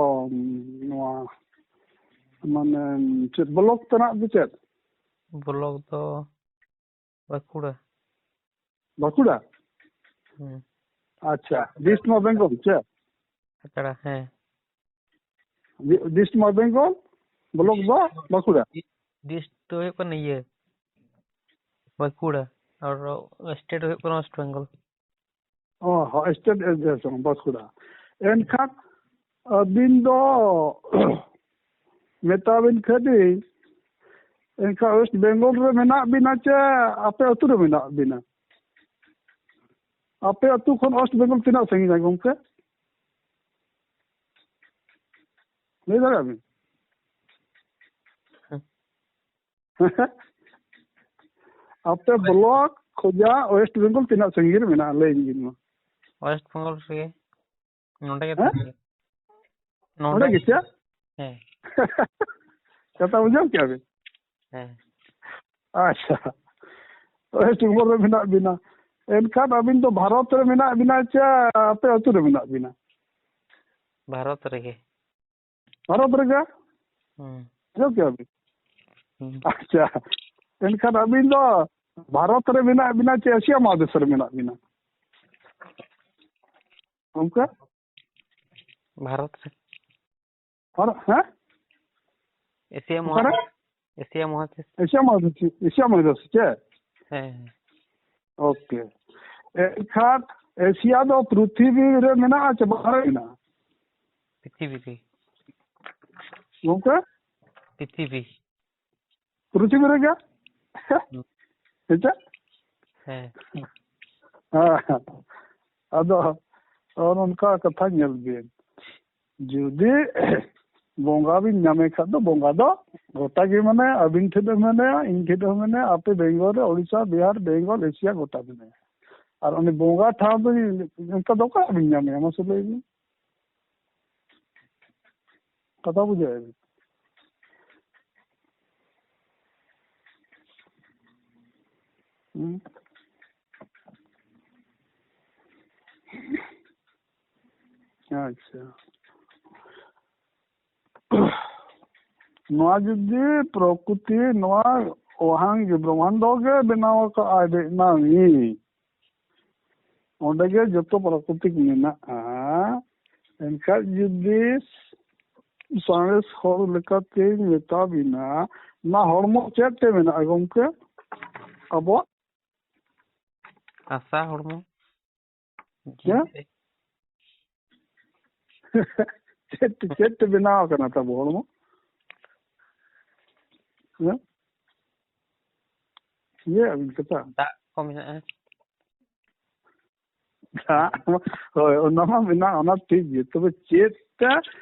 ᱱᱚᱣᱟ, ᱢᱟᱱᱮ, ᱪᱮᱫ block ᱛᱮᱱᱟᱜ ᱫᱚ ᱪᱮᱫ? Block ᱫᱚ ᱵᱟᱸᱠᱩᱲᱟ᱾ ᱵᱟᱸᱠᱩᱲᱟ? ᱦᱮᱸ᱾ ᱟᱪᱪᱷᱟ, ᱰᱤᱥᱴ ᱢᱟ ᱵᱮᱝᱜᱚᱞ, ᱪᱮ? ᱠᱷᱟᱛᱲᱟ, ᱦᱮᱸ᱾ ᱰᱤ-, ᱰᱤᱥᱴ ᱢᱟ ᱵᱮᱝᱜᱚᱞ, block ᱫᱚ ᱵᱟᱸᱠᱩᱲᱟ? ᱰᱤᱥᱴ ᱫᱚ ᱦᱩᱭᱩᱜ ᱠᱟᱱᱟ ᱤᱭᱟᱹ, ᱵᱟᱸᱠᱩᱲᱟ, ᱟᱨ state ᱦᱩᱭᱩᱜ ᱠᱟᱱᱟ West Bengal᱾ ᱚ ᱦᱚᱸ, state address ᱦᱚᱸ ᱵᱟᱸᱠᱩᱲᱟ᱾ ᱮᱱᱠᱷᱟᱱ ᱟᱹᱵᱤᱱ ᱫᱚ ᱢᱮᱛᱟ ᱵᱤᱱ ᱠᱷᱟᱹᱞᱤ, ᱮᱱᱠᱷᱟᱱ West Bengal ᱨᱮ ᱢᱮᱱᱟᱜ ᱵᱤᱱᱟ ᱪᱮ ᱟᱯᱮ ᱟᱹᱛᱩ ᱨᱮ ᱢᱮᱱᱟᱜ ᱵᱤᱱᱟ? ᱟᱯᱮ ᱟᱹᱛᱩ ᱠᱷᱚᱱ West Bengal ᱛᱤᱱᱟᱹᱜ ᱥᱟᱺᱜᱤᱧᱟ ᱜᱚᱢᱠᱮ? ᱞᱟᱹᱭ ᱫᱟᱲᱮᱭᱟᱜ ᱵᱤᱱ? ᱦᱮᱸ᱾ ᱟᱯᱮ block ᱠᱷᱚᱡᱟᱜ West Bengal ᱛᱤᱱᱟᱹᱜ ᱥᱟᱺᱜᱤᱧ ᱨᱮ ᱢᱮᱱᱟᱜᱼᱟ, ᱞᱟᱹᱭ ᱟᱹᱧ ᱵᱤᱱ ᱢᱟ᱾ West Bengal ᱨᱮᱜᱮ, ᱱᱚᱰᱮ ᱜᱮ ᱦᱮᱸ? ᱛᱟᱦᱮᱸ᱾ ᱱᱚᱰᱮ ᱱᱚᱰᱮ ᱜᱮ ᱪᱮ? ᱦᱮᱸ᱾ ᱠᱟᱛᱷᱟ ᱵᱩᱡᱷᱟᱹᱣ ᱠᱮᱜᱼᱟ ᱵᱤᱱ? ᱦᱮᱸ᱾ ᱟᱪᱪᱷᱟ, West Bengal ᱨᱮ ᱢᱮᱱᱟᱜ ᱵᱤᱱᱟ, ᱮᱱᱠᱷᱟᱱ ᱟᱹᱵᱤᱱ ᱫᱚ ᱵᱷᱟᱨᱚᱛ ᱨᱮ ᱢᱮᱱᱟᱜ ᱵᱤᱱᱟ ᱪᱮ ᱟᱯᱮ ᱟᱹᱛᱩ ᱨᱮ ᱢᱮᱱᱟᱜ ᱵᱤᱱᱟ? ᱵᱷᱟᱨᱚᱛ ᱨᱮᱜᱮ᱾ ᱵᱷᱟᱨᱚᱛ ᱨᱮᱜᱮ? ᱦᱩᱸ᱾ ᱵᱩᱡᱷᱟᱹᱣ ᱠᱮᱜᱼᱟ ᱵᱤᱱ? ᱦᱩᱸ᱾ ᱟᱪᱪᱷᱟ, ᱮᱱᱠᱷᱟᱱ ᱟᱹᱵᱤᱱ ᱫᱚ ᱵᱷᱟᱨᱚᱛ ᱨᱮ ᱢᱮᱱᱟᱜ ᱵᱤᱱᱟ ᱪᱮ ᱮᱥᱤᱭᱟ ᱢᱚᱦᱟᱫᱮᱥ ᱨᱮ ᱢᱮᱱᱟᱜ ᱵᱤᱱᱟ? ᱜᱚᱢᱠᱮ? ᱵᱷᱟᱨᱚᱛ ᱨᱮ᱾ ᱵᱷᱟᱨᱚᱛ, ᱦᱮᱸ? ᱮᱥᱤᱭᱟ ᱚᱠᱟᱨᱮ? ᱢᱚᱦᱟᱫᱮᱥ᱾ ᱮᱥᱤᱭᱟ ᱢᱚᱦᱟᱫᱮᱥ᱾ ᱮᱥᱤᱭᱟ ᱢᱚᱦᱟᱫᱮᱥ, ᱮᱥᱤᱭᱟ ᱢᱚᱦᱟᱫᱮᱥ ᱪᱮ? ᱦᱮᱸ, ᱦᱮᱸ᱾ ᱳᱠᱮ᱾ ᱮᱱᱠᱷᱟᱱ ᱮᱥᱤᱭᱟ ᱫᱚ ᱯᱨᱤᱛᱷᱤᱵᱤ ᱨᱮ ᱢᱮᱱᱟᱜᱼᱟ ᱪᱮ ᱵᱟᱦᱨᱮ ᱨᱮ ᱢᱮᱱᱟᱜᱼᱟ? ᱯᱨᱤᱛᱷᱤᱵᱤ ᱨᱮ᱾ ᱜᱚᱝᱠᱮ? ᱯᱨᱤᱛᱷᱤᱵᱤ᱾ ᱯᱨᱤᱛᱷᱤᱵᱤ ᱨᱮᱜᱮ? ᱦᱩᱸ᱾ ᱦᱮᱸ ᱪᱮ? ᱦᱮᱸ᱾ ᱦᱮᱸ᱾ ᱟᱫᱚ ᱱᱚᱜᱼᱚ ᱱᱚᱝᱠᱟ ᱠᱟᱛᱷᱟ ᱧᱮᱞ ᱵᱤᱱ᱾ ᱡᱩᱫᱤ ᱵᱚᱸᱜᱟ ᱵᱤᱱ ᱧᱟᱢᱮ ᱠᱷᱟᱱ ᱫᱚ, ᱵᱚᱸᱜᱟ ᱫᱚ ᱜᱚᱴᱟ ᱜᱮ ᱢᱮᱱᱟᱭᱟ, ᱟᱹᱵᱤᱱ ᱴᱷᱮᱱ ᱦᱚᱸ ᱢᱮᱱᱟᱭᱟ, ᱤᱧ ᱴᱷᱮᱱ ᱦᱚᱸ ᱢᱮᱱᱟᱭᱟ, ᱟᱯᱮ ᱵᱮᱝᱜᱚᱞ ᱨᱮ, ᱳᱰᱤᱥᱟ, ᱵᱤᱦᱟᱨ, ᱵᱮᱝᱜᱚᱞ, ᱮᱥᱤᱭᱟ ᱜᱚᱴᱟ ᱢᱮᱱᱟᱭᱟ᱾ ᱟᱨ ᱩᱱᱤ ᱵᱚᱸᱜᱟ ᱴᱷᱟᱶ ᱫᱚ ᱚᱱᱠᱟ ᱫᱚ ᱚᱠᱟ ᱨᱮᱵᱤᱱ ᱧᱟᱢᱮᱭᱟ? ᱢᱟᱥᱮ ᱞᱟᱹᱭ ᱵᱤᱱ᱾ ᱠᱟᱛᱷᱟ ᱵᱩᱡᱷᱟᱹᱣ ᱵᱤᱱ᱾ ᱦᱩᱸ᱾ ᱟᱪᱪᱷᱟ᱾ ᱱᱚᱣᱟ ᱡᱩᱫᱤ ᱯᱨᱚᱠᱨᱤᱛᱤ, ᱱᱚᱣᱟ ᱚᱦᱟᱝ ᱜᱮ ᱵᱨᱚᱦᱢᱟᱱᱰᱚ ᱜᱮ ᱵᱮᱱᱟᱣ ᱟᱠᱟᱫ ᱟᱭ ᱵᱮᱱᱟᱣᱤᱡ, ᱚᱸᱰᱮ ᱜᱮ ᱡᱚᱛᱚ ᱯᱨᱟᱠᱨᱤᱛᱤᱠ ᱢᱮᱱᱟᱜᱼᱟ᱾ ᱮᱱᱠᱷᱟᱡ ᱡᱩᱫᱤ ᱥᱟᱬᱮᱥ ᱦᱚᱲ ᱞᱮᱠᱟᱛᱮᱧ ᱢᱮᱛᱟ ᱵᱤᱱᱟ, ᱱᱚᱣᱟ ᱦᱚᱲᱢᱚ ᱪᱮᱫ ᱛᱮ ᱢᱮᱱᱟᱜᱼᱟ ᱜᱚᱢᱠᱮ? ᱟᱵᱚᱣᱟᱜ ᱦᱟᱥᱟ ᱦᱚᱲᱢᱚ᱾ ᱦᱮᱸ? ᱪᱮᱫ ᱛᱮ, ᱪᱮᱫ ᱛᱮ ᱵᱮᱱᱟᱣ ᱟᱠᱟᱱᱟ ᱛᱟᱵᱚ ᱦᱚᱲᱢᱚ? ᱦᱮᱸ? ᱤᱭᱟᱹ ᱟᱹᱵᱤᱱ ᱠᱟᱛᱷᱟ᱾ ᱫᱟᱜ ᱠᱚ ᱢᱮᱱᱟᱜᱼᱟ᱾ ᱫᱟᱜ, ᱦᱳᱭ, ᱚᱱᱟ ᱢᱟ ᱢᱮᱱᱟᱜ, ᱚᱱᱟ ᱴᱷᱤᱠ ᱜᱮ᱾ ᱛᱚᱵᱮ ᱪᱮᱫ ᱛᱮ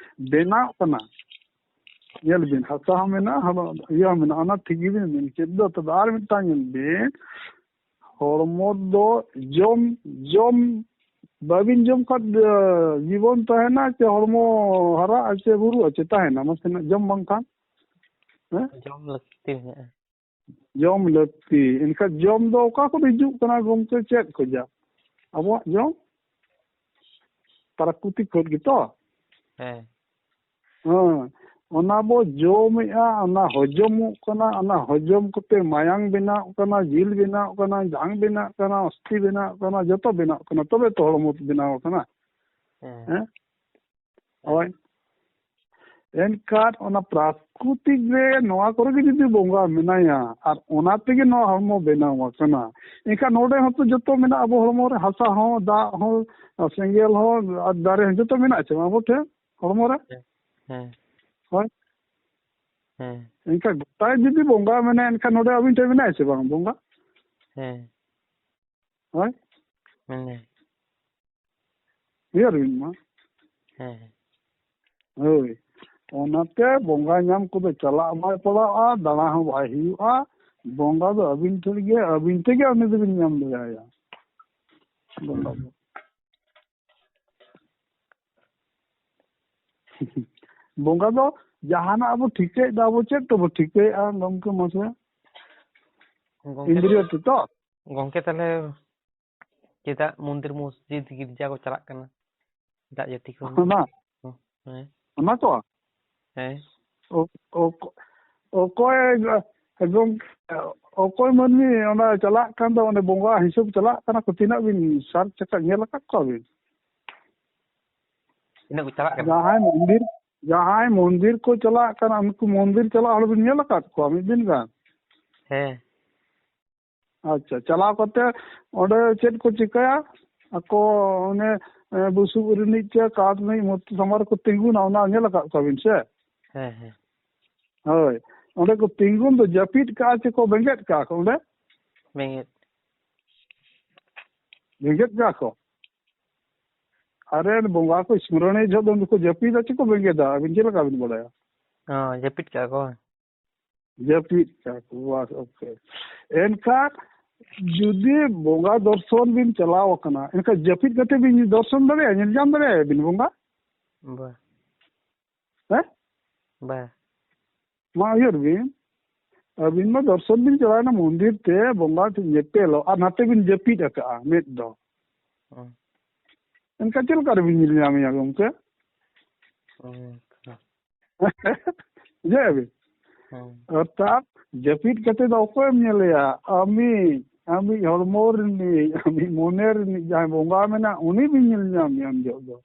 ᱵᱮᱱᱟᱣ ᱠᱟᱱᱟ? ᱧᱮᱞ ᱵᱤᱱ, ᱦᱟᱥᱟ ᱦᱚᱸ ᱢᱮᱱᱟᱜᱼᱟ, ᱦᱚᱲᱢᱚ, ᱤᱭᱟᱹ ᱦᱚᱸ ᱢᱮᱱᱟᱜᱼᱟ, ᱚᱱᱟ ᱴᱷᱤᱠ ᱜᱮᱵᱤᱱ ᱢᱮᱱ ᱠᱮᱫ ᱫᱚ᱾ ᱛᱚᱵᱮ ᱟᱨ ᱢᱤᱫᱴᱟᱝ ᱧᱮᱞ ᱵᱤᱱ, ᱦᱚᱲᱢᱚ ᱫᱚ ᱡᱚᱢ, ᱡᱚᱢ ᱵᱟᱵᱤᱱ ᱡᱚᱢ ᱠᱷᱟᱱ, ᱮ, ᱡᱤᱵᱚᱱ ᱛᱟᱦᱮᱱᱟ ᱪᱮ ᱦᱚᱲᱢᱚ ᱦᱟᱨᱟᱜᱼᱟ ᱪᱮ ᱵᱩᱨᱩᱜᱼᱟ ᱪᱮ ᱛᱟᱦᱮᱱᱟ? ᱢᱟᱥᱮ ᱱᱟᱜ ᱡᱚᱢ ᱵᱟᱝᱠᱷᱟᱱ, ᱦᱮᱸ? ᱡᱚᱢ ᱞᱟᱹᱠᱛᱤ ᱢᱮᱱᱟᱜᱼᱟ᱾ ᱡᱚᱢ ᱞᱟᱹᱠᱛᱤ᱾ ᱮᱱᱠᱷᱟᱱ ᱡᱚᱢ ᱫᱚ ᱚᱠᱟ ᱠᱷᱚᱱ ᱦᱤᱡᱩᱜ ᱠᱟᱱᱟ ᱜᱚᱢᱠᱮ? ᱪᱮᱫ ᱠᱷᱚᱡᱟᱜ? ᱟᱵᱚᱣᱟᱜ ᱡᱚᱢ ᱯᱨᱟᱠᱨᱤᱛᱤᱠ ᱠᱷᱚᱱ ᱜᱮᱛᱚ? ᱦᱮᱸ᱾ ᱦᱮᱸ, ᱚᱱᱟ ᱵᱚ ᱡᱚᱢᱮᱜᱼᱟ, ᱚᱱᱟ ᱦᱚᱡᱚᱢᱚᱜ ᱠᱟᱱᱟ, ᱚᱱᱟ ᱦᱚᱡᱚᱢ ᱠᱟᱛᱮ ᱢᱟᱭᱟᱝ ᱵᱮᱱᱟᱣ ᱠᱟᱱᱟ, ᱡᱤᱞ ᱵᱮᱱᱟᱣ ᱠᱟᱱᱟ, ᱡᱟᱝ ᱵᱮᱱᱟᱣ ᱠᱟᱱᱟ, ᱚᱥᱛᱷᱤ ᱵᱮᱱᱟᱣ ᱠᱟᱱᱟ, ᱡᱚᱛᱚ ᱵᱮᱱᱟᱣ ᱠᱟᱱᱟ, ᱛᱚᱵᱮ ᱛᱚ ᱦᱚᱲᱢᱚ ᱵᱮᱱᱟᱣ ᱠᱟᱱᱟ᱾ ᱦᱮᱸ᱾ ᱦᱮᱸ? ᱦᱳᱭ᱾ ᱮᱱᱠᱷᱟᱱ ᱚᱱᱟ ᱯᱨᱟᱠᱨᱤᱛᱤᱠ ᱨᱮ ᱱᱚᱣᱟ ᱠᱚᱨᱮ ᱜᱮ ᱡᱩᱫᱤ ᱵᱚᱸᱜᱟ ᱢᱮᱱᱟᱭᱟ ᱟᱨ ᱚᱱᱟ ᱛᱮᱜᱮ ᱱᱚᱣᱟ ᱦᱚᱲᱢᱚ ᱵᱮᱱᱟᱣ ᱟᱠᱟᱱᱟ, ᱮᱱᱠᱷᱟᱱ ᱱᱚᱰᱮ ᱦᱚᱸᱛᱚ ᱡᱚᱛᱚ ᱢᱮᱱᱟᱜᱼᱟ ᱟᱵᱚ ᱦᱚᱲᱢᱚ ᱨᱮ, ᱦᱟᱥᱟ ᱦᱚᱸ, ᱫᱟᱜ ᱦᱚᱸ, ᱟᱨ ᱥᱮᱸᱜᱮᱞ ᱦᱚᱸ, ᱟᱨ ᱫᱟᱨᱮ ᱦᱚᱸ, ᱡᱚᱛᱚ ᱢᱮᱱᱟᱜᱼᱟ ᱪᱮ ᱵᱟᱝ ᱟᱵᱚ ᱴᱷᱮᱱ ᱦᱚᱲᱢᱚ ᱨᱮ? ᱦᱮᱸ᱾ ᱦᱳᱭ᱾ ᱦᱮᱸ᱾ ᱮᱱᱠᱷᱟᱱ ᱜᱚᱴᱟ ᱡᱩᱫᱤ ᱵᱚᱸᱜᱟ ᱢᱮᱱᱟᱭᱟ, ᱮᱱᱠᱷᱟᱱ ᱱᱚᱰᱮ ᱟᱹᱵᱤᱱ ᱴᱷᱮᱱ ᱢᱮᱱᱟᱭᱟ ᱪᱮ ᱵᱟᱝ ᱵᱚᱸᱜᱟ? ᱦᱮᱸ᱾ ᱦᱳᱭ᱾ ᱢᱮᱱᱟᱭ᱾ ᱩᱭᱦᱟᱹᱨ ᱵᱤᱱ ᱢᱟ᱾ ᱦᱮᱸ᱾ ᱦᱳᱭ᱾ ᱚᱱᱟᱛᱮ ᱵᱚᱸᱜᱟ ᱧᱟᱢ ᱠᱚᱫᱚ ᱪᱟᱞᱟᱜ ᱵᱟᱭ ᱯᱟᱲᱟᱜᱼᱟ, ᱫᱟᱬᱟ ᱦᱚᱸ ᱵᱟᱭ ᱦᱩᱭᱩᱜᱼᱟ᱾ ᱵᱚᱸᱜᱟ ᱫᱚ ᱟᱹᱵᱤᱱ ᱴᱷᱮᱱ ᱜᱮ, ᱟᱹᱵᱤᱱ ᱛᱮᱜᱮ ᱩᱱᱤ ᱫᱚᱵᱤᱱ ᱧᱟᱢ ᱫᱟᱲᱮᱭᱟᱭᱟ᱾ ᱵᱚᱸᱜᱟ ᱫᱚ᱾ ᱵᱚᱸᱜᱟ ᱫᱚ ᱡᱟᱦᱟᱱᱟᱜ ᱵᱚ ᱴᱷᱤᱠᱟᱹᱭᱮᱫᱟ, ᱟᱵᱚ ᱪᱮᱫ ᱛᱮᱵᱚ ᱴᱷᱤᱠᱟᱹᱭᱮᱫᱼᱟ ᱜᱚᱢᱠᱮ ᱢᱟᱥᱮ? ᱜᱚᱢᱠᱮ, ᱤᱱᱫᱨᱤᱭᱚ ᱛᱮ ᱛᱚ? ᱜᱚᱢᱠᱮ, ᱛᱟᱦᱞᱮ ᱪᱮᱫᱟᱜ ᱢᱚᱱᱫᱤᱨ, ᱢᱚᱥᱡᱤᱫ, ᱜᱤᱨᱡᱟ ᱠᱚ ᱪᱟᱞᱟᱜ ᱠᱟᱱᱟ ᱮᱴᱟᱜ ᱡᱟᱹᱛᱤ ᱠᱚ? ᱚᱱᱟ? ᱦᱮᱸ᱾ ᱚᱱᱟ ᱠᱚ? ᱦᱮᱸ᱾ ᱚ-, ᱚ-, ᱚᱠᱚᱭ, ᱮ, ᱜᱚᱢᱠᱮ, ᱚᱠᱚᱭ ᱢᱟᱹᱱᱢᱤ ᱚᱸᱰᱮ ᱪᱟᱞᱟᱜ ᱠᱟᱱ ᱫᱚ, ᱚᱸᱰᱮ ᱵᱚᱸᱜᱟ ᱦᱤᱥᱟᱹᱵ ᱪᱟᱞᱟᱜ ᱠᱟᱱᱟ ᱠᱚ, ᱛᱤᱱᱟᱹᱜ ᱵᱤᱱ ᱥᱟᱨᱪ ᱟᱠᱟᱫ, ᱧᱮᱞ ᱟᱠᱟᱫ ᱠᱚᱣᱟ ᱵᱤᱱ? ᱛᱤᱱᱟᱹᱜ ᱠᱚ ᱪᱟᱞᱟᱜ ᱠᱟᱱᱟ? ᱡᱟᱦᱟᱸᱭ ᱢᱚᱱᱫᱤᱨ, ᱡᱟᱦᱟᱸᱭ ᱢᱚᱱᱫᱤᱨ ᱠᱚ ᱪᱟᱞᱟᱜ ᱠᱟᱱᱟ, ᱩᱱᱠᱩ ᱢᱚᱱᱫᱤᱨ ᱪᱟᱞᱟᱜ ᱦᱚᱲ ᱵᱤᱱ ᱧᱮᱞ ᱟᱠᱟᱫ ᱠᱚᱣᱟ ᱢᱤᱫ ᱫᱤᱱ ᱜᱟᱱ? ᱦᱮᱸ᱾ ᱟᱪᱪᱷᱟ, ᱪᱟᱞᱟᱣ ᱠᱟᱛᱮ ᱚᱸᱰᱮ ᱪᱮᱫ ᱠᱚ ᱪᱤᱠᱟᱹᱭᱟ? ᱟᱠᱚ ᱚᱱᱮ, ᱮ, ᱵᱩᱥᱩᱵ ᱨᱤᱱᱤᱡ ᱪᱮ ᱠᱟᱴ ᱨᱤᱱᱤᱡ ᱢᱩᱨᱛᱤ ᱥᱟᱢᱟᱝ ᱨᱮᱠᱚ ᱛᱤᱸᱜᱩᱱᱟ, ᱚᱱᱟ ᱧᱮᱞ ᱟᱠᱟᱫ ᱠᱚᱣᱟ ᱵᱤᱱ ᱥᱮ? ᱦᱮᱸ, ᱦᱮᱸ᱾ ᱦᱳᱭ, ᱚᱸᱰᱮ ᱠᱚ ᱛᱤᱸᱜᱩᱱ ᱫᱚ, ᱡᱟᱹᱯᱤᱫ ᱠᱟᱜᱼᱟ ᱪᱮ ᱠᱚ ᱵᱮᱸᱜᱮᱫ ᱠᱟᱜᱼᱟ ᱠᱚ ᱚᱸᱰᱮ? ᱵᱮᱸᱜᱮᱫ᱾ ᱵᱮᱸᱜᱮᱫ ᱠᱟᱜᱼᱟ ᱠᱚ᱾ ᱟᱨᱮ, ᱵᱚᱸᱜᱟ ᱠᱚ ᱥᱢᱚᱨᱚᱱᱤᱭᱟᱹ ᱡᱚᱦᱚᱜ ᱫᱚ ᱩᱱᱠᱩ ᱡᱟᱹᱯᱤᱫᱟ ᱪᱮ ᱠᱚ ᱵᱮᱸᱜᱮᱫᱟ, ᱟᱹᱵᱤᱱ ᱪᱮᱫ ᱞᱮᱠᱟ ᱵᱤᱱ ᱵᱟᱲᱟᱭᱟ? ᱦᱚᱸ, ᱡᱟᱹᱯᱤᱫ ᱠᱟᱜᱼᱟ ᱠᱚ᱾ ᱡᱟᱹᱯᱤᱫ ᱠᱟᱜᱼᱟ ᱠᱚ, ᱵᱟᱥ, ᱳᱠᱮ᱾ ᱮᱱᱠᱷᱟᱱ ᱡᱩᱫᱤ ᱵᱚᱸᱜᱟ ᱫᱚᱨᱥᱚᱱ ᱵᱤᱱ ᱪᱟᱞᱟᱣ ᱟᱠᱟᱱᱟ, ᱮᱱᱠᱷᱟᱱ ᱡᱟᱹᱯᱤᱫ ᱠᱟᱛᱮ ᱵᱤᱱ ᱫᱚᱨᱥᱚᱱ ᱫᱟᱲᱮᱭᱟᱜᱼᱟ, ᱧᱮᱞ ᱧᱟᱢ ᱫᱟᱲᱮᱭᱟᱜᱼᱟ ᱵᱤᱱ ᱵᱚᱸᱜᱟ? ᱵᱟ᱾ ᱦᱮᱸ? ᱵᱟ᱾ ᱢᱟ ᱩᱭᱦᱟᱹᱨ ᱵᱤᱱ, ᱟᱹᱵᱤᱱ ᱢᱟ ᱫᱚᱨᱥᱚᱱ ᱵᱤᱱ ᱪᱟᱞᱟᱣᱮᱱᱟ ᱢᱚᱱᱫᱤᱨ ᱛᱮ, ᱵᱚᱸᱜᱟ ᱴᱷᱮᱱ ᱧᱮᱯᱮᱞᱚᱜ, ᱟᱨ ᱱᱟᱛᱮ ᱵᱤᱱ ᱡᱟᱹᱯᱤᱫ ᱟᱠᱟᱜᱼᱟ ᱢᱮᱫ ᱫᱚ᱾ ᱦᱩᱸ᱾ ᱮᱱᱠᱷᱟᱱ ᱪᱮᱫ ᱞᱮᱠᱟ ᱨᱮᱵᱤᱱ ᱧᱮᱞ ᱧᱟᱢᱮᱭᱟ ᱜᱚᱢᱠᱮ? ᱦᱩᱸ᱾ ᱵᱩᱡᱷᱟᱹᱣᱮᱫ ᱵᱤᱱ? ᱦᱩᱸ᱾ ᱚᱨᱛᱷᱟᱛ ᱡᱟᱹᱯᱤᱫ ᱠᱟᱛᱮ ᱫᱚ ᱚᱠᱚᱭᱮᱢ ᱧᱮᱞᱮᱭᱟ? ᱟᱢᱤᱡ, ᱟᱢᱤᱡ ᱦᱚᱲᱢᱚ ᱨᱤᱱᱤᱡ, ᱟᱢᱤᱡ ᱢᱚᱱᱮ ᱨᱤᱱᱤᱡ ᱡᱟᱦᱟᱸᱭ ᱵᱚᱸᱜᱟ ᱢᱮᱱᱟᱜ, ᱩᱱᱤ ᱵᱤᱱ ᱧᱮᱞ ᱧᱟᱢᱮᱭᱟ ᱩᱱ ᱡᱚᱦᱚᱜ ᱫᱚ᱾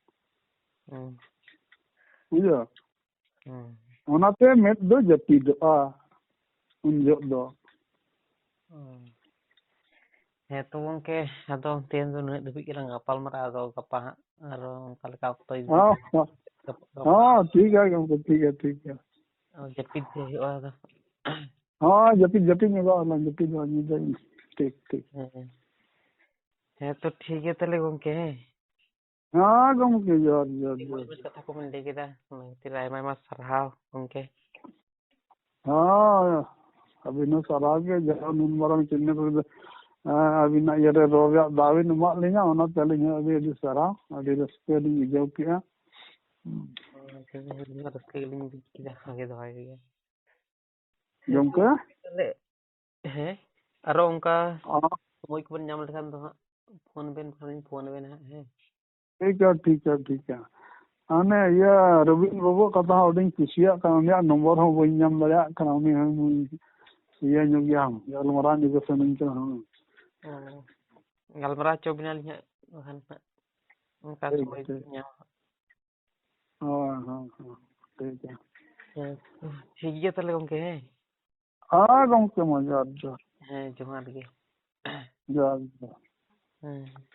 ᱦᱩᱸ᱾ ᱵᱩᱡᱷᱟᱹᱣ? ᱦᱩᱸ᱾ ᱚᱱᱟᱛᱮ ᱢᱮᱫ ᱫᱚ ᱡᱟᱹᱯᱤᱫᱚᱜᱼᱟ ᱩᱱ ᱡᱚᱦᱚᱜ ᱫᱚ᱾ ᱦᱩᱸ᱾ ᱦᱮᱸ ᱛᱚ ᱜᱚᱝᱠᱮ, ᱟᱫᱚ ᱛᱮᱦᱮᱧ ᱫᱚ ᱱᱩᱱᱟᱹᱜ ᱫᱷᱟᱹᱵᱤᱡ ᱜᱮᱞᱟᱝ ᱜᱟᱯᱟᱞ ᱢᱟᱨᱟᱜᱼᱟ, ᱟᱫᱚ ᱜᱟᱯᱟ ᱦᱟᱸᱜ ᱟᱨᱚ ᱚᱱᱠᱟ ᱞᱮᱠᱟ ᱚᱠᱛᱚ ᱡᱩᱫᱤ ᱦᱚᱸ, ᱛᱟᱦᱮᱱᱟ, ᱦᱚᱸ᱾ ᱜᱟᱯᱟ, ᱜᱟᱯᱟ ᱦᱚᱸ, ᱴᱷᱤᱠ ᱜᱮᱭᱟ ᱜᱚᱢᱠᱮ, ᱴᱷᱤᱠ ᱜᱮᱭᱟ, ᱴᱷᱤᱠ ᱜᱮᱭᱟ᱾ ᱡᱟᱹᱯᱤᱫ ᱜᱮ ᱦᱩᱭᱩᱜᱼᱟ ᱟᱫᱚ᱾ ᱦᱚᱸ, ᱡᱟᱹᱯᱤᱫ, ᱡᱟᱹᱯᱤᱫ ᱧᱚᱜᱚᱜ ᱟᱞᱟᱝ, ᱡᱟᱹᱯᱤᱫ ᱫᱚ ᱧᱤᱫᱟᱹ᱾ ᱴᱷᱤᱠ, ᱴᱷᱤᱠ᱾ ᱦᱮᱸ᱾ ᱦᱮᱸ ᱛᱚ ᱴᱷᱤᱠ ᱜᱮᱭᱟ ᱛᱟᱦᱚᱞᱮ ᱜᱚᱝᱠᱮ, ᱦᱮᱸ᱾ ᱦᱮᱸ ᱜᱚᱢᱠᱮ, ᱡᱚᱦᱟᱨ, ᱡᱚᱦᱟᱨ, ᱟᱹᱰᱤ ᱢᱚᱡᱽ ᱡᱚᱦᱟᱨ᱾ ᱢᱚᱡᱽ ᱠᱟᱛᱷᱟ ᱠᱚᱵᱮᱱ ᱞᱟᱹᱭ ᱠᱮᱫᱟ, ᱚᱱᱟ ᱠᱷᱟᱹᱛᱤᱨ ᱟᱭᱢᱟ ᱟᱭᱢᱟ ᱥᱟᱨᱦᱟᱣ ᱜᱚᱝᱠᱮ᱾ ᱦᱮᱸ, ᱟᱹᱵᱤᱱ ᱦᱚᱸ ᱥᱟᱨᱦᱟᱣ ᱜᱮ, ᱡᱟᱦᱟᱸ ᱱᱩᱱ ᱢᱟᱨᱟᱝ channel ᱨᱮ, ᱮᱸ, ᱟᱹᱵᱤᱱᱟᱜ ᱤᱭᱟᱹ ᱨᱮ ᱨᱚᱲ ᱨᱮᱭᱟᱜ ᱫᱟᱣ ᱵᱤᱱ ᱮᱢᱟᱜ ᱞᱤᱧᱟ, ᱚᱱᱟᱛᱮ ᱟᱹᱞᱤᱧ ᱦᱚᱸ ᱟᱹᱰᱤ ᱟᱹᱰᱤ ᱥᱟᱨᱦᱟᱣ, ᱟᱹᱰᱤ ᱨᱟᱹᱥᱠᱟᱹ ᱞᱤᱧ ᱵᱩᱡᱷᱟᱹᱣ ᱠᱮᱜᱼᱟ᱾ ᱟᱹᱞᱤᱧ ᱦᱚᱸ ᱨᱟᱹᱥᱠᱟᱹ ᱜᱮᱞᱤᱧ ᱵᱩᱡᱽ ᱠᱮᱫᱟ, ᱵᱷᱟᱜᱮ ᱫᱚ ᱵᱷᱟᱜᱮ ᱜᱮ᱾ ᱜᱚᱢᱠᱮ? ᱛᱟᱦᱞᱮ, ᱦᱮᱸ, ᱟᱨᱚ ᱚᱱᱠᱟ ᱚ, ᱥᱚᱢᱚᱭ ᱠᱚᱵᱮᱱ ᱧᱟᱢ ᱞᱮᱠᱷᱟᱱ ᱫᱚ ᱦᱟᱸᱜ ᱯᱷᱳᱱ ᱵᱮᱱ, ᱵᱟᱠᱷᱟᱱ ᱞᱤᱧ ᱯᱷᱳᱱ ᱟᱵᱮᱱᱟ ᱦᱟᱸᱜ, ᱦᱮᱸ᱾ ᱴᱷᱤᱠᱟ, ᱴᱷᱤᱠᱟ, ᱴᱷᱤᱠᱟ᱾ ᱦᱟᱱᱮ ᱤᱭᱟᱹ ᱨᱚᱵᱤᱱ ᱵᱟᱹᱵᱩᱣᱟᱜ ᱠᱟᱛᱷᱟ ᱦᱚᱸ ᱟᱹᱰᱤᱧ ᱠᱩᱥᱤᱭᱟᱜ ᱠᱟᱱᱟ, ᱩᱱᱤᱭᱟᱜ ᱱᱚᱢᱵᱚᱨ ᱦᱚᱸ ᱵᱟᱹᱧ ᱧᱟᱢ ᱫᱟᱲᱮᱭᱟᱜ ᱠᱟᱱᱟ, ᱩᱱᱤ ᱦᱚᱸ ᱤᱭᱟᱹ ᱧᱚᱜ ᱜᱮᱭᱟ, ᱜᱟᱞᱢᱟᱨᱟᱣ ᱧᱚᱜ ᱜᱮ ᱥᱟᱱᱟᱧ ᱠᱟᱱᱟ᱾ ᱦᱮᱸ᱾ ᱚ, ᱜᱟᱞᱢᱟᱨᱟᱣ ᱦᱚᱪᱚ ᱵᱮᱱᱟᱞᱤᱧ ᱦᱟᱸᱜ, ᱵᱟᱠᱷᱟᱱ ᱦᱟᱸᱜ ᱚᱱᱠᱟ ᱴᱷᱤᱠ, ᱥᱚᱢᱚᱭ ᱴᱷᱤᱠ᱾ ᱧᱟᱢ᱾ ᱦᱳᱭ, ᱦᱳᱭ, ᱦᱳᱭ, ᱴᱷᱤᱠ ᱜᱮᱭᱟ᱾ ᱦᱮᱸ, ᱴᱷᱤᱠ ᱜᱮᱭᱟ ᱛᱟᱦᱞᱮ ᱜᱚᱝᱠᱮ, ᱦᱮᱸ᱾ ᱦᱮᱸ ᱜᱚᱢᱠᱮ, ᱢᱟ ᱡᱚᱦᱟᱨ, ᱡᱚᱦᱟᱨ᱾ ᱦᱮᱸ, ᱡᱚᱦᱟᱨ ᱜᱮ᱾ ᱡᱚᱦᱟᱨ, ᱡᱚᱦᱟᱨ᱾ ᱦᱮᱸ᱾